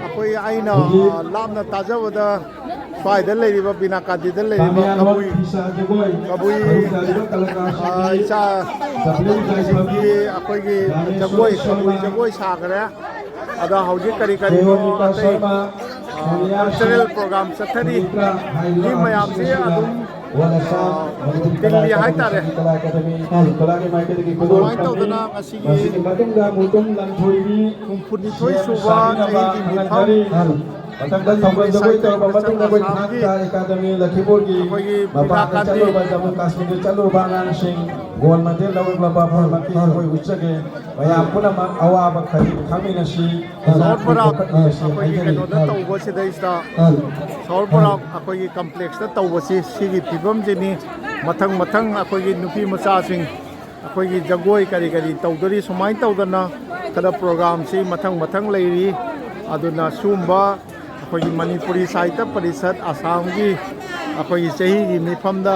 ꯑꯩꯈꯣꯏ, ꯑꯩꯅ, ꯑ, ꯂꯥꯞꯅ ꯇꯥꯖꯕꯗ ꯁ꯭ꯋꯥꯏꯗ ꯂꯩꯔꯤꯕ, ꯕꯤꯅꯥꯀꯥꯟꯗꯤꯗ ꯂꯩꯔꯤꯕ ꯀꯕꯨꯏ, ꯀꯕꯨꯏ, ꯑ, ꯏꯆꯥ ꯁꯤꯡꯒꯤ ꯑꯩꯈꯣꯏꯒꯤ ꯖꯒꯣꯏ, ꯀꯕꯨꯏ ꯖꯒꯣꯏ ꯁꯥꯈ꯭ꯔꯦ꯫ ꯑꯗ ꯍꯧꯖꯤꯛ ꯀꯔꯤ ꯀꯔꯤꯅꯣ ꯑꯇꯩ, ꯑ, ꯀꯜꯆꯔꯦꯜ ꯄ꯭ꯔꯣꯒ꯭ꯔꯥꯝ ꯆꯠꯊꯔꯤ꯫ ꯃꯤ ꯃꯌꯥꯝꯁꯤ ꯑꯗꯨꯝ, ꯑ, ꯇꯤꯜꯂꯤ ꯍꯥꯏꯇꯥꯔꯦ꯫ ꯁꯨꯃꯥꯏꯅ ꯇꯧꯗꯅ ꯉꯁꯤꯒꯤ ꯍꯨꯝꯐꯨꯅꯤꯊꯣꯏ ꯁꯨꯕ ꯆꯍꯤꯒꯤ ꯃꯤꯐꯝ ꯃꯊꯪꯗ ꯊꯧꯒꯜ ꯖꯒꯣꯏ ꯇꯧꯔꯕ ꯃꯇꯨꯡꯗ ꯑꯩꯈꯣꯏ ꯊꯥꯡ ꯇꯥ ꯑꯦꯀꯥꯗꯃꯤ ꯂꯈꯤꯄꯨꯔꯒꯤ ꯑꯩꯈꯣꯏꯒꯤ ꯃꯄꯥꯟꯗ ꯕꯤꯅꯥꯀꯥꯟꯗꯤ ꯆꯠꯂꯨꯕ, ꯖꯝꯃꯨ ꯀꯥꯁꯃꯤꯔꯗ ꯆꯠꯂꯨꯕ ꯑꯉꯥꯡꯁꯤꯡ ꯒꯣꯜ ꯃꯦꯗꯜ ꯂꯧꯔꯛꯂꯕ ꯃꯈꯣꯏ ꯎꯠꯆꯒꯦ꯫ ꯃꯌꯥꯝ ꯄꯨꯝꯅꯃꯛ ꯑꯋꯥꯕ ꯈꯖꯤꯛ ꯈꯪꯃꯤꯟꯅꯁꯤ꯫ ꯁꯍꯣꯔ ꯕꯔꯥꯛ ꯑꯩꯈꯣꯏꯒꯤ ꯀꯩꯅꯣꯗ ꯇꯧꯕꯁꯤꯗꯩꯁꯤꯗ, ꯁꯍꯣꯔ ꯕꯔꯥꯛ ꯑꯩꯈꯣꯏꯒꯤ ꯀꯝꯄ꯭ꯂꯦꯛꯁꯇ ꯇꯧꯕꯁꯤ ꯁꯤꯒꯤ ꯐꯤꯕꯝꯁꯤꯅꯤ꯫ ꯃꯊꯪ ꯃꯊꯪ ꯑꯩꯈꯣꯏꯒꯤ ꯅꯨꯄꯤ ꯃꯆꯥꯁꯤꯡ ꯑꯩꯈꯣꯏꯒꯤ ꯖꯒꯣꯏ ꯀꯔꯤ ꯀꯔꯤ ꯇꯧꯗꯣꯔꯤ, ꯁꯨꯃꯥꯏꯅ ꯇꯧꯗꯅ ꯈꯔ ꯄ꯭ꯔꯣꯒ꯭ꯔꯥꯝꯁꯤ ꯃꯊꯪ ꯃꯊꯪ ꯂꯩꯔꯤ꯫ ꯑꯗꯨꯅ ꯁꯤꯒꯨꯝꯕ ꯑꯩꯈꯣꯏꯒꯤ ꯃꯅꯤꯄꯨꯔꯤ ꯁꯥꯍꯤꯇ꯭ꯌ ꯄꯔꯤꯁꯠ ꯑꯁꯥꯝꯒꯤ ꯑꯩꯈꯣꯏꯒꯤ ꯆꯍꯤꯒꯤ ꯃꯤꯐꯝꯗ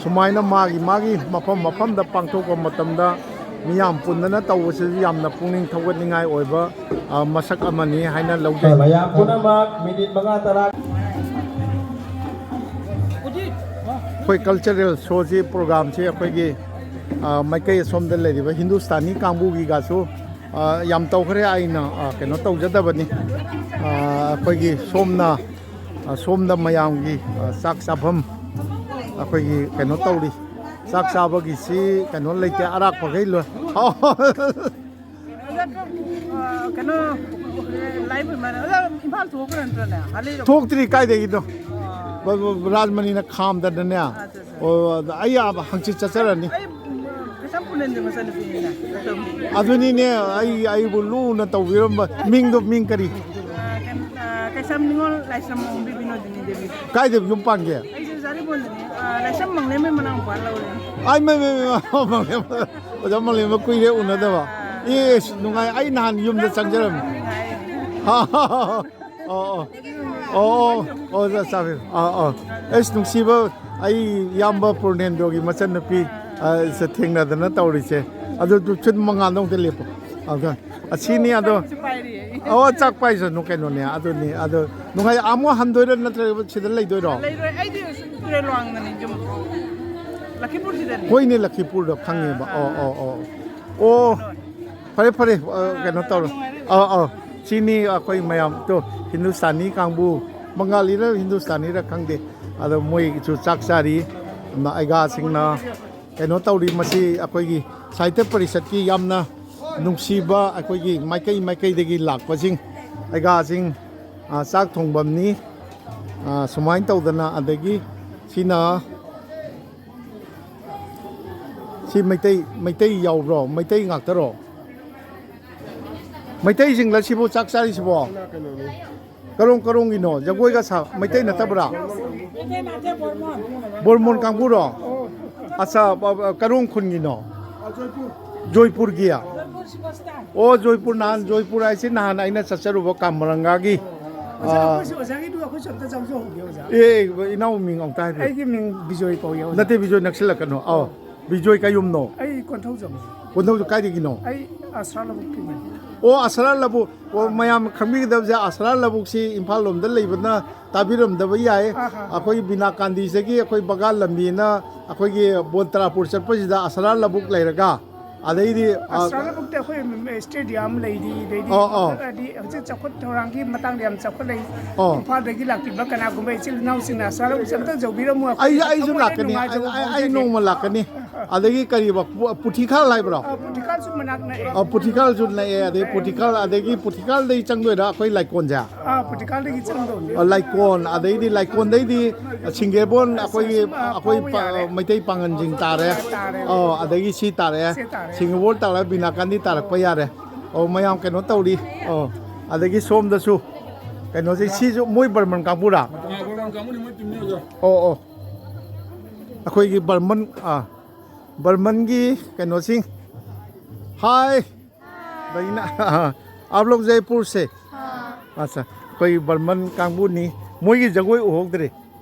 ꯁꯨꯃꯥꯏꯅ ꯃꯥꯒꯤ ꯃꯥꯒꯤ ꯃꯐꯝ ꯃꯐꯝꯗ ꯄꯥꯡꯊꯣꯛꯄ ꯃꯇꯝꯗ ꯃꯤꯌꯥꯝ ꯄꯨꯟꯗꯅ ꯇꯧꯕꯁꯤꯁꯨ ꯌꯥꯝꯅ ꯄꯨꯛꯅꯤꯡ ꯊꯧꯒꯠꯅꯤꯡꯉꯥꯏ ꯑꯣꯏꯕ, ꯑ, ꯃꯁꯛ ꯑꯃꯅꯤ ꯍꯥꯏꯅ ꯂꯧꯖꯩ꯫ ꯃꯌꯥꯝ ꯄꯨꯝꯅꯃꯛ ꯃꯤꯅꯤꯠ ꯃꯉꯥ ꯇꯔꯥ꯫ ꯑꯩꯈꯣꯏ ꯀꯜꯆꯔꯦꯜ ꯁꯣꯁꯤ, ꯄ꯭ꯔꯣꯒ꯭ꯔꯥꯝꯁꯤ ꯑꯩꯈꯣꯏꯒꯤ ꯑ, ꯃꯥꯏꯀꯩ ꯑꯁꯣꯝꯗ ꯂꯩꯔꯤꯕ ꯍꯤꯟꯗꯨꯁꯇꯥꯅꯤ ꯀꯥꯡꯕꯨꯒꯤꯒꯁꯨ, ꯑ, ꯌꯥꯝ ꯇꯧꯈ꯭ꯔꯦ꯫ ꯑꯩꯅ, ꯑ, ꯀꯩꯅꯣ ꯇꯧꯖꯗꯕꯅꯤ꯫ ꯑ, ꯑꯩꯈꯣꯏꯒꯤ ꯁꯣꯝꯅ, ꯑ, ꯁꯣꯝꯗ ꯃꯌꯥꯝꯒꯤ, ꯑ, ꯆꯥꯛ ꯆꯥꯐꯝ ꯑꯩꯈꯣꯏꯒꯤ ꯀꯩꯅꯣ ꯇꯧꯔꯤ꯫ ꯆꯥꯛ ꯆꯥꯕꯒꯤꯁꯤ ꯀꯩꯅꯣ ꯂꯩꯇꯦ, ꯑꯔꯥꯛꯄꯈꯩ ꯂꯣꯏ꯫ ꯑꯣꯖꯥ, ꯀ-, ꯑ, ꯀꯩꯅꯣ, live ꯑꯣꯏꯃꯥꯜꯂꯦ꯫ ꯑꯣꯖꯥ, ꯏꯝꯐꯥꯜ ꯊꯣꯛꯈ꯭ꯔ ꯅꯠꯇ꯭ꯔꯅꯦ? ꯍꯜꯂꯤꯔꯣ? ꯊꯣꯛꯇ꯭ꯔꯤ, ꯀꯥꯏꯗꯒꯤꯅꯣ? ꯑꯣ꯫ ꯕ-, ꯕ-, ꯔꯥꯖꯃꯅꯤꯅ ꯈꯥꯝꯗꯅꯅꯦ꯫ ꯑꯠꯆꯥ, ꯑꯠꯆꯥ꯫ ꯑꯣ, ꯑꯗ ꯑꯩ ꯑꯥ ꯍꯪꯆꯤꯠ ꯆꯠꯆꯔꯅꯤ꯫ ꯑꯩ, ꯎꯝ, ꯀꯩꯁꯥꯝ ꯄꯨꯅꯦꯟꯗ ꯃꯆꯥꯅꯨꯄꯤꯅꯤꯅꯦ꯫ ꯑꯗꯨꯅꯤꯅꯦ, ꯑꯩ, ꯑꯩꯕꯨ ꯂꯨꯅ ꯇꯧꯕꯤꯔꯝꯕ꯫ ꯃꯤꯡꯗꯣ, ꯃꯤꯡ ꯀꯔꯤ? ꯑ, ꯀꯩꯅꯣ, ꯑ, ꯀꯩꯁꯥꯝ ꯅꯤꯉꯣꯜ ꯂꯥꯏꯁ꯭ꯔꯝ ꯑꯣꯡꯕꯤ ꯕꯤꯅꯣꯗꯤꯅꯤ ꯗꯦꯕꯤ꯫ ꯀꯥꯏꯗ ꯌꯨꯝ ꯄꯥꯟꯒꯦ? ꯑꯩꯁꯦ ꯖꯥꯔꯤꯕꯣꯟꯗꯅꯤ꯫ ꯑ, ꯂꯥꯏꯁ꯭ꯔꯝ ꯃꯪꯂꯦꯝꯕꯩ ꯃꯅꯥꯎ ꯅꯨꯄꯥ ꯂꯧꯔꯦ꯫ ꯑꯥꯏ, ꯃꯩ, ꯃꯩ, ꯃꯩ, ꯃꯪꯂꯦꯝꯕ, ꯑꯣꯖꯥ ꯃꯪꯂꯦꯝꯕ ꯀꯨꯏꯔꯦ ꯎꯅꯗꯕ꯫ ꯑꯥ꯫ ꯏꯁ, ꯅꯨꯡꯉꯥꯏ꯫ ꯑꯩ ꯅꯍꯥꯟ ꯌꯨꯝꯗ ꯆꯪꯖꯔꯝꯃꯤ꯫ ꯅꯨꯡꯉꯥꯏ꯫ ꯑꯣ, ꯑꯣ, ꯑꯣ, ꯑꯣ, ꯑꯣ, ꯑꯣꯖꯥ ꯆꯥꯕꯤꯌꯨ꯫ ꯑꯥ, ꯑꯥ꯫ ꯑꯩꯁ, ꯅꯨꯡꯁꯤꯕ ꯑꯩ ꯏꯌꯥꯝꯕ ꯄꯨꯔꯅꯦꯟꯗ꯭ꯔꯣꯒꯤ ꯃꯆꯟꯅꯨꯄꯤ, ꯑꯥ, ꯁꯦ ꯊꯦꯡꯅꯗꯅ ꯇꯧꯔꯤꯁꯦ꯫ ꯑꯗꯨ, ꯑꯗꯨ ꯐꯤꯠ ꯃꯉꯥꯗ ꯑꯃꯨꯛꯇ ꯂꯦꯞꯄꯣ꯫ ꯑꯗꯨꯒ ꯑꯁꯤꯅꯤ ꯑꯗꯣ꯫ ꯄꯥꯏꯔꯤꯌꯦ꯫ ꯑꯣ, ꯆꯥꯛ ꯄꯥꯏꯁꯅꯨ ꯀꯩꯅꯣꯅꯦ꯫ ꯑꯗꯨꯅꯤ꯫ ꯑꯗꯣ ꯅꯨꯡꯉꯥꯏ꯫ ꯑꯃꯨꯛ ꯍꯟꯗꯣꯏꯔꯥ ꯅꯠꯇ꯭ꯔꯒ ꯁꯤꯗ ꯂꯩꯗꯣꯏꯔꯣ? ꯂꯩꯔꯣꯏ꯫ ꯑꯩꯗꯤ ꯇꯨꯔꯦꯜ ꯋꯥꯡꯃꯅꯤ ꯌꯨꯝ꯫ ꯂꯈꯤꯄꯨꯔꯁꯤꯗꯅꯤ꯫ ꯍꯣꯏꯅꯦ, ꯂꯈꯤꯄꯨꯔꯗ ꯈꯪꯉꯦꯕ꯫ ꯑꯥ, ꯑꯣ, ꯑꯥ꯫ ꯑꯣ, ꯑꯣ꯫ ꯑꯣ, ꯐꯔꯦ, ꯐꯔꯦ꯫ ꯑ, ꯑꯥ, ꯀꯩꯅꯣ ꯇꯧꯔꯣ꯫ ꯅꯨꯡꯉꯥꯏꯔꯦ꯫ ꯑꯥ, ꯑꯥ꯫ ꯁꯤꯅꯤ ꯑꯩꯈꯣꯏ ꯃꯌꯥꯝ꯫ ꯇꯣ, ꯍꯤꯟꯗꯨꯁꯇꯥꯅꯤ ꯀꯥꯡꯕꯨ, ꯕꯪꯒꯥꯂꯤꯔ ꯍꯤꯟꯗꯨꯁꯇꯥꯅꯤꯔ ꯈꯪꯗꯦ꯫ ꯑꯗꯣ ꯃꯣꯏꯁꯨ ꯆꯥꯛ ꯆꯥꯔꯤ꯫ ꯑꯩꯒꯥꯁꯤꯡꯅ ꯀꯩꯅꯣ ꯇꯧꯔꯤ꯫ ꯃꯁꯤ ꯑꯩꯈꯣꯏꯒꯤ ꯁꯥꯍꯤꯇ꯭ꯌ ꯄꯔꯤꯁꯠꯀꯤ ꯌꯥꯝꯅ ꯅꯨꯡꯁꯤꯕ ꯑꯩꯈꯣꯏꯒꯤ ꯃꯥꯏꯀꯩ ꯃꯥꯏꯀꯩꯗꯒꯤ ꯂꯥꯛꯄꯁꯤꯡ, ꯑꯩꯒꯥꯁꯤꯡ, ꯑ, ꯆꯥꯛ ꯊꯣꯡꯐꯝꯅꯤ꯫ ꯑ, ꯁꯨꯃꯥꯏꯅ ꯇꯧꯗꯅ꯫ ꯑꯗꯒꯤ ꯁꯤꯅ, ꯁꯤ ꯃꯩꯇꯩ, ꯃꯩꯇꯩ ꯌꯥꯎꯕ꯭ꯔꯣ? ꯃꯩꯇꯩ ꯉꯥꯛꯇꯔꯣ? ꯃꯩꯇꯩꯁꯤꯡꯂ ꯁꯤꯕꯨ ꯆꯥꯛ ꯆꯥꯔꯤꯁꯤꯕꯣ? ꯀꯔꯣꯡ, ꯀꯔꯣꯡꯒꯤꯅꯣ? ꯖꯒꯣꯏꯒ ꯁꯥ-, ꯃꯩꯇꯩ ꯅꯠꯇꯕ꯭ꯔꯥ? ꯕꯣꯔꯃꯣꯟ ꯀꯥꯡꯕꯨꯔꯣ? ꯑꯠꯆꯥ, ꯕ-, ꯕ-, ꯀꯔꯣꯡ ꯈꯨꯟꯒꯤꯅꯣ? ꯖꯣꯏꯄꯨꯔꯒꯤ? ꯑꯣ, ꯖꯣꯏꯄꯨꯔ꯫ ꯅꯍꯥꯟ ꯖꯣꯏꯄꯨꯔ ꯍꯥꯏꯁꯤ ꯅꯍꯥꯟ ꯑꯩꯅ ꯆꯠꯆꯔꯨꯕ ꯀꯥꯃꯔꯪꯒꯥꯒꯤ꯫ ꯑꯣꯖꯥ, ꯑꯥ꯫ ꯑꯩꯈꯣꯏꯁꯨ ꯑꯣꯖꯥꯒꯤꯗꯨ ꯑꯩꯈꯣꯏꯁꯨ ꯑꯝꯇ ꯌꯥꯎꯖꯍꯧꯒꯦ, ꯑꯣꯖꯥ꯫ ꯑꯦ, ꯏꯅꯥꯎ ꯃꯤꯡ ꯑꯃꯨꯛꯇ ꯍꯥꯏꯕꯤꯌꯨ꯫ ꯑꯩꯒꯤ ꯃꯤꯡ ꯕꯤꯖꯣꯏ ꯀꯧꯏ, ꯑꯣꯖꯥ꯫ ꯅꯠꯇꯦ, ꯕꯤꯖꯣꯏ ꯅꯛꯁꯤꯜꯂꯛꯀꯅꯨ꯫ ꯑꯧ, ꯕꯤꯖꯣꯏ ꯀꯌꯨꯝꯅꯣ? ꯑꯩ ꯀꯣꯟꯊꯧꯖꯝ꯫ ꯀꯣꯟꯊꯧꯁꯨ ꯀꯥꯏꯗꯒꯤꯅꯣ? ꯑꯩ ꯑꯁ꯭ꯔꯥ ꯂꯧꯕꯨꯛꯀꯤꯅꯤ꯫ ꯑꯣ, ꯑꯁꯔꯥꯔ ꯂꯧꯕꯨꯛ꯫ ꯑꯣ, ꯃꯌꯥꯝ ꯈꯪꯕꯤꯒꯗꯕꯁꯦ, ꯑꯁꯔꯥꯔ ꯂꯧꯕꯨꯛꯁꯤ ꯏꯝꯐꯥꯜ ꯂꯣꯝꯗ ꯂꯩꯕꯅ ꯇꯥꯕꯤꯔꯝꯗꯕ ꯌꯥꯏ꯫ ꯑꯥ, ꯑꯥ꯫ ꯑꯩꯈꯣꯏ ꯕꯤꯅꯥ ꯀꯥꯟꯗꯤꯁꯤꯗꯒꯤ ꯑꯩꯈꯣꯏ ꯕꯒꯥꯟ ꯂꯝꯕꯤꯅ ꯑꯩꯈꯣꯏꯒꯤ ꯕꯣꯟꯇ꯭ꯔꯥꯄꯨꯔ ꯆꯠꯄꯁꯤꯗ ꯑꯁꯔꯥꯔ ꯂꯧꯕꯨꯛ ꯂꯩꯔꯒ, ꯑꯗꯩꯗꯤ, ꯑ, ꯑꯁ꯭ꯔꯥ ꯂꯧꯕꯨꯛꯇ ꯑꯩꯈꯣꯏ ꯁ꯭ꯇꯦꯗꯤꯌꯝ ꯂꯩꯔꯤ, ꯑꯗꯩꯗꯤ ꯑꯣ, ꯑꯣ꯫ ꯍꯥꯏꯗꯤ ꯍꯧꯖꯤꯛ ꯆꯥꯎꯈꯠ ꯊꯧꯔꯥꯡꯒꯤ ꯃꯇꯥꯡꯗ ꯌꯥꯝ ꯆꯥꯎꯈꯠꯂꯛꯏ꯫ ꯑꯣ꯫ ꯏꯝꯐꯥꯜꯗꯒꯤ ꯂꯥꯛꯄꯤꯕ ꯀꯅꯥꯒꯨꯝꯕ ꯏꯆꯤꯜ ꯏꯅꯥꯎꯁꯤꯡꯅ ꯑꯁ꯭ꯔꯥ ꯂꯧꯕꯨꯛ ꯑꯝꯇ ꯌꯧꯕꯤꯔꯝꯃꯨ꯫ ꯑꯩ, ꯑꯩꯈꯣꯏ ꯑꯩꯁꯨ ꯊꯃꯣꯏꯗ ꯂꯥꯛꯀꯅꯤ꯫ ꯅꯨꯡꯉꯥꯏꯖꯕ ꯑꯩ, ꯑꯩ, ꯑꯩ ꯐꯥꯎꯖꯒꯦ꯫ ꯅꯣꯡꯃ ꯂꯥꯛꯀꯅꯤ꯫ ꯑꯗꯒꯤ ꯀꯔꯤꯕ, ꯄꯨ-, ꯄꯨꯊꯤꯈꯥꯜ ꯍꯥꯏꯕ꯭ꯔꯣ? ꯑ, ꯄꯨꯊꯤꯈꯥꯜꯁꯨ ꯃꯅꯥꯛ ꯅꯛꯑꯦ꯫ ꯑ, ꯄꯨꯊꯤꯈꯥꯜꯁꯨ ꯅꯛꯑꯦ꯫ ꯑꯗꯩ ꯄꯨꯊꯤꯈꯥꯜ, ꯑꯗꯒꯤ ꯄꯨꯊꯤꯈꯥꯜꯗꯒꯤ ꯆꯪꯗꯣꯏꯔꯥ ꯑꯩꯈꯣꯏ ꯂꯥꯏꯀꯣꯟꯁꯦ? ꯑ, ꯄꯨꯊꯤꯈꯥꯜꯗꯒꯤ ꯆꯪꯗꯧꯅꯤ꯫ ꯑ, ꯂꯥꯏꯀꯣꯟ, ꯑꯗꯩꯗꯤ ꯂꯥꯏꯀꯣꯟꯗꯩꯗꯤ ꯁꯤꯡꯒꯦꯕꯣꯟ ꯑꯩꯈꯣꯏꯒꯤ, ꯑ, ꯑꯩꯈꯣꯏ ꯐꯥꯎꯕ ꯄ-, ꯌꯥꯔꯦ꯫ ꯃꯩꯇꯩ ꯄꯥꯉꯟꯁꯤꯡ ꯇꯥꯔꯦ꯫ ꯇꯥꯔꯦ꯫ ꯑꯣ, ꯑꯗꯒꯤ ꯁꯤ ꯇꯥꯔꯦ꯫ ꯁꯤ ꯇꯥꯔꯦ꯫ ꯁꯤꯡꯒꯦꯕꯣꯟ ꯇꯥꯔꯒ ꯕꯤꯅꯥꯀꯥꯟꯗꯤ ꯇꯥꯔꯛꯄ ꯌꯥꯔꯦ꯫ ꯑꯣ, ꯃꯌꯥꯝ ꯀꯩꯅꯣ ꯇꯧꯔꯤ꯫ ꯑꯣ, ꯑꯗꯒꯤ ꯁꯣꯝꯗꯁꯨ ꯀꯩꯅꯣꯁꯦ, ꯁꯤꯁꯨ ꯃꯣꯏ ꯕꯔꯃꯟ ꯀꯥꯡꯕꯨꯔꯥ? ꯑꯣ, ꯑꯣ, ꯑꯩꯈꯣꯏꯒꯤ ꯕꯔꯃꯟ, ꯑꯥ, ꯕꯔꯃꯟꯒꯤ ꯀꯩꯅꯣꯁꯤꯡ꯫ ꯍꯥꯏ, ꯕꯩꯅ꯫ आप लोग जयपुर से? अच्छा, ꯑꯩꯈꯣꯏ ꯕꯔꯃꯟ ꯀꯥꯡꯕꯨꯅꯤ꯫ ꯃꯣꯏꯒꯤ ꯖꯒꯣꯏ ꯎꯍꯧꯗ꯭ꯔꯦ꯫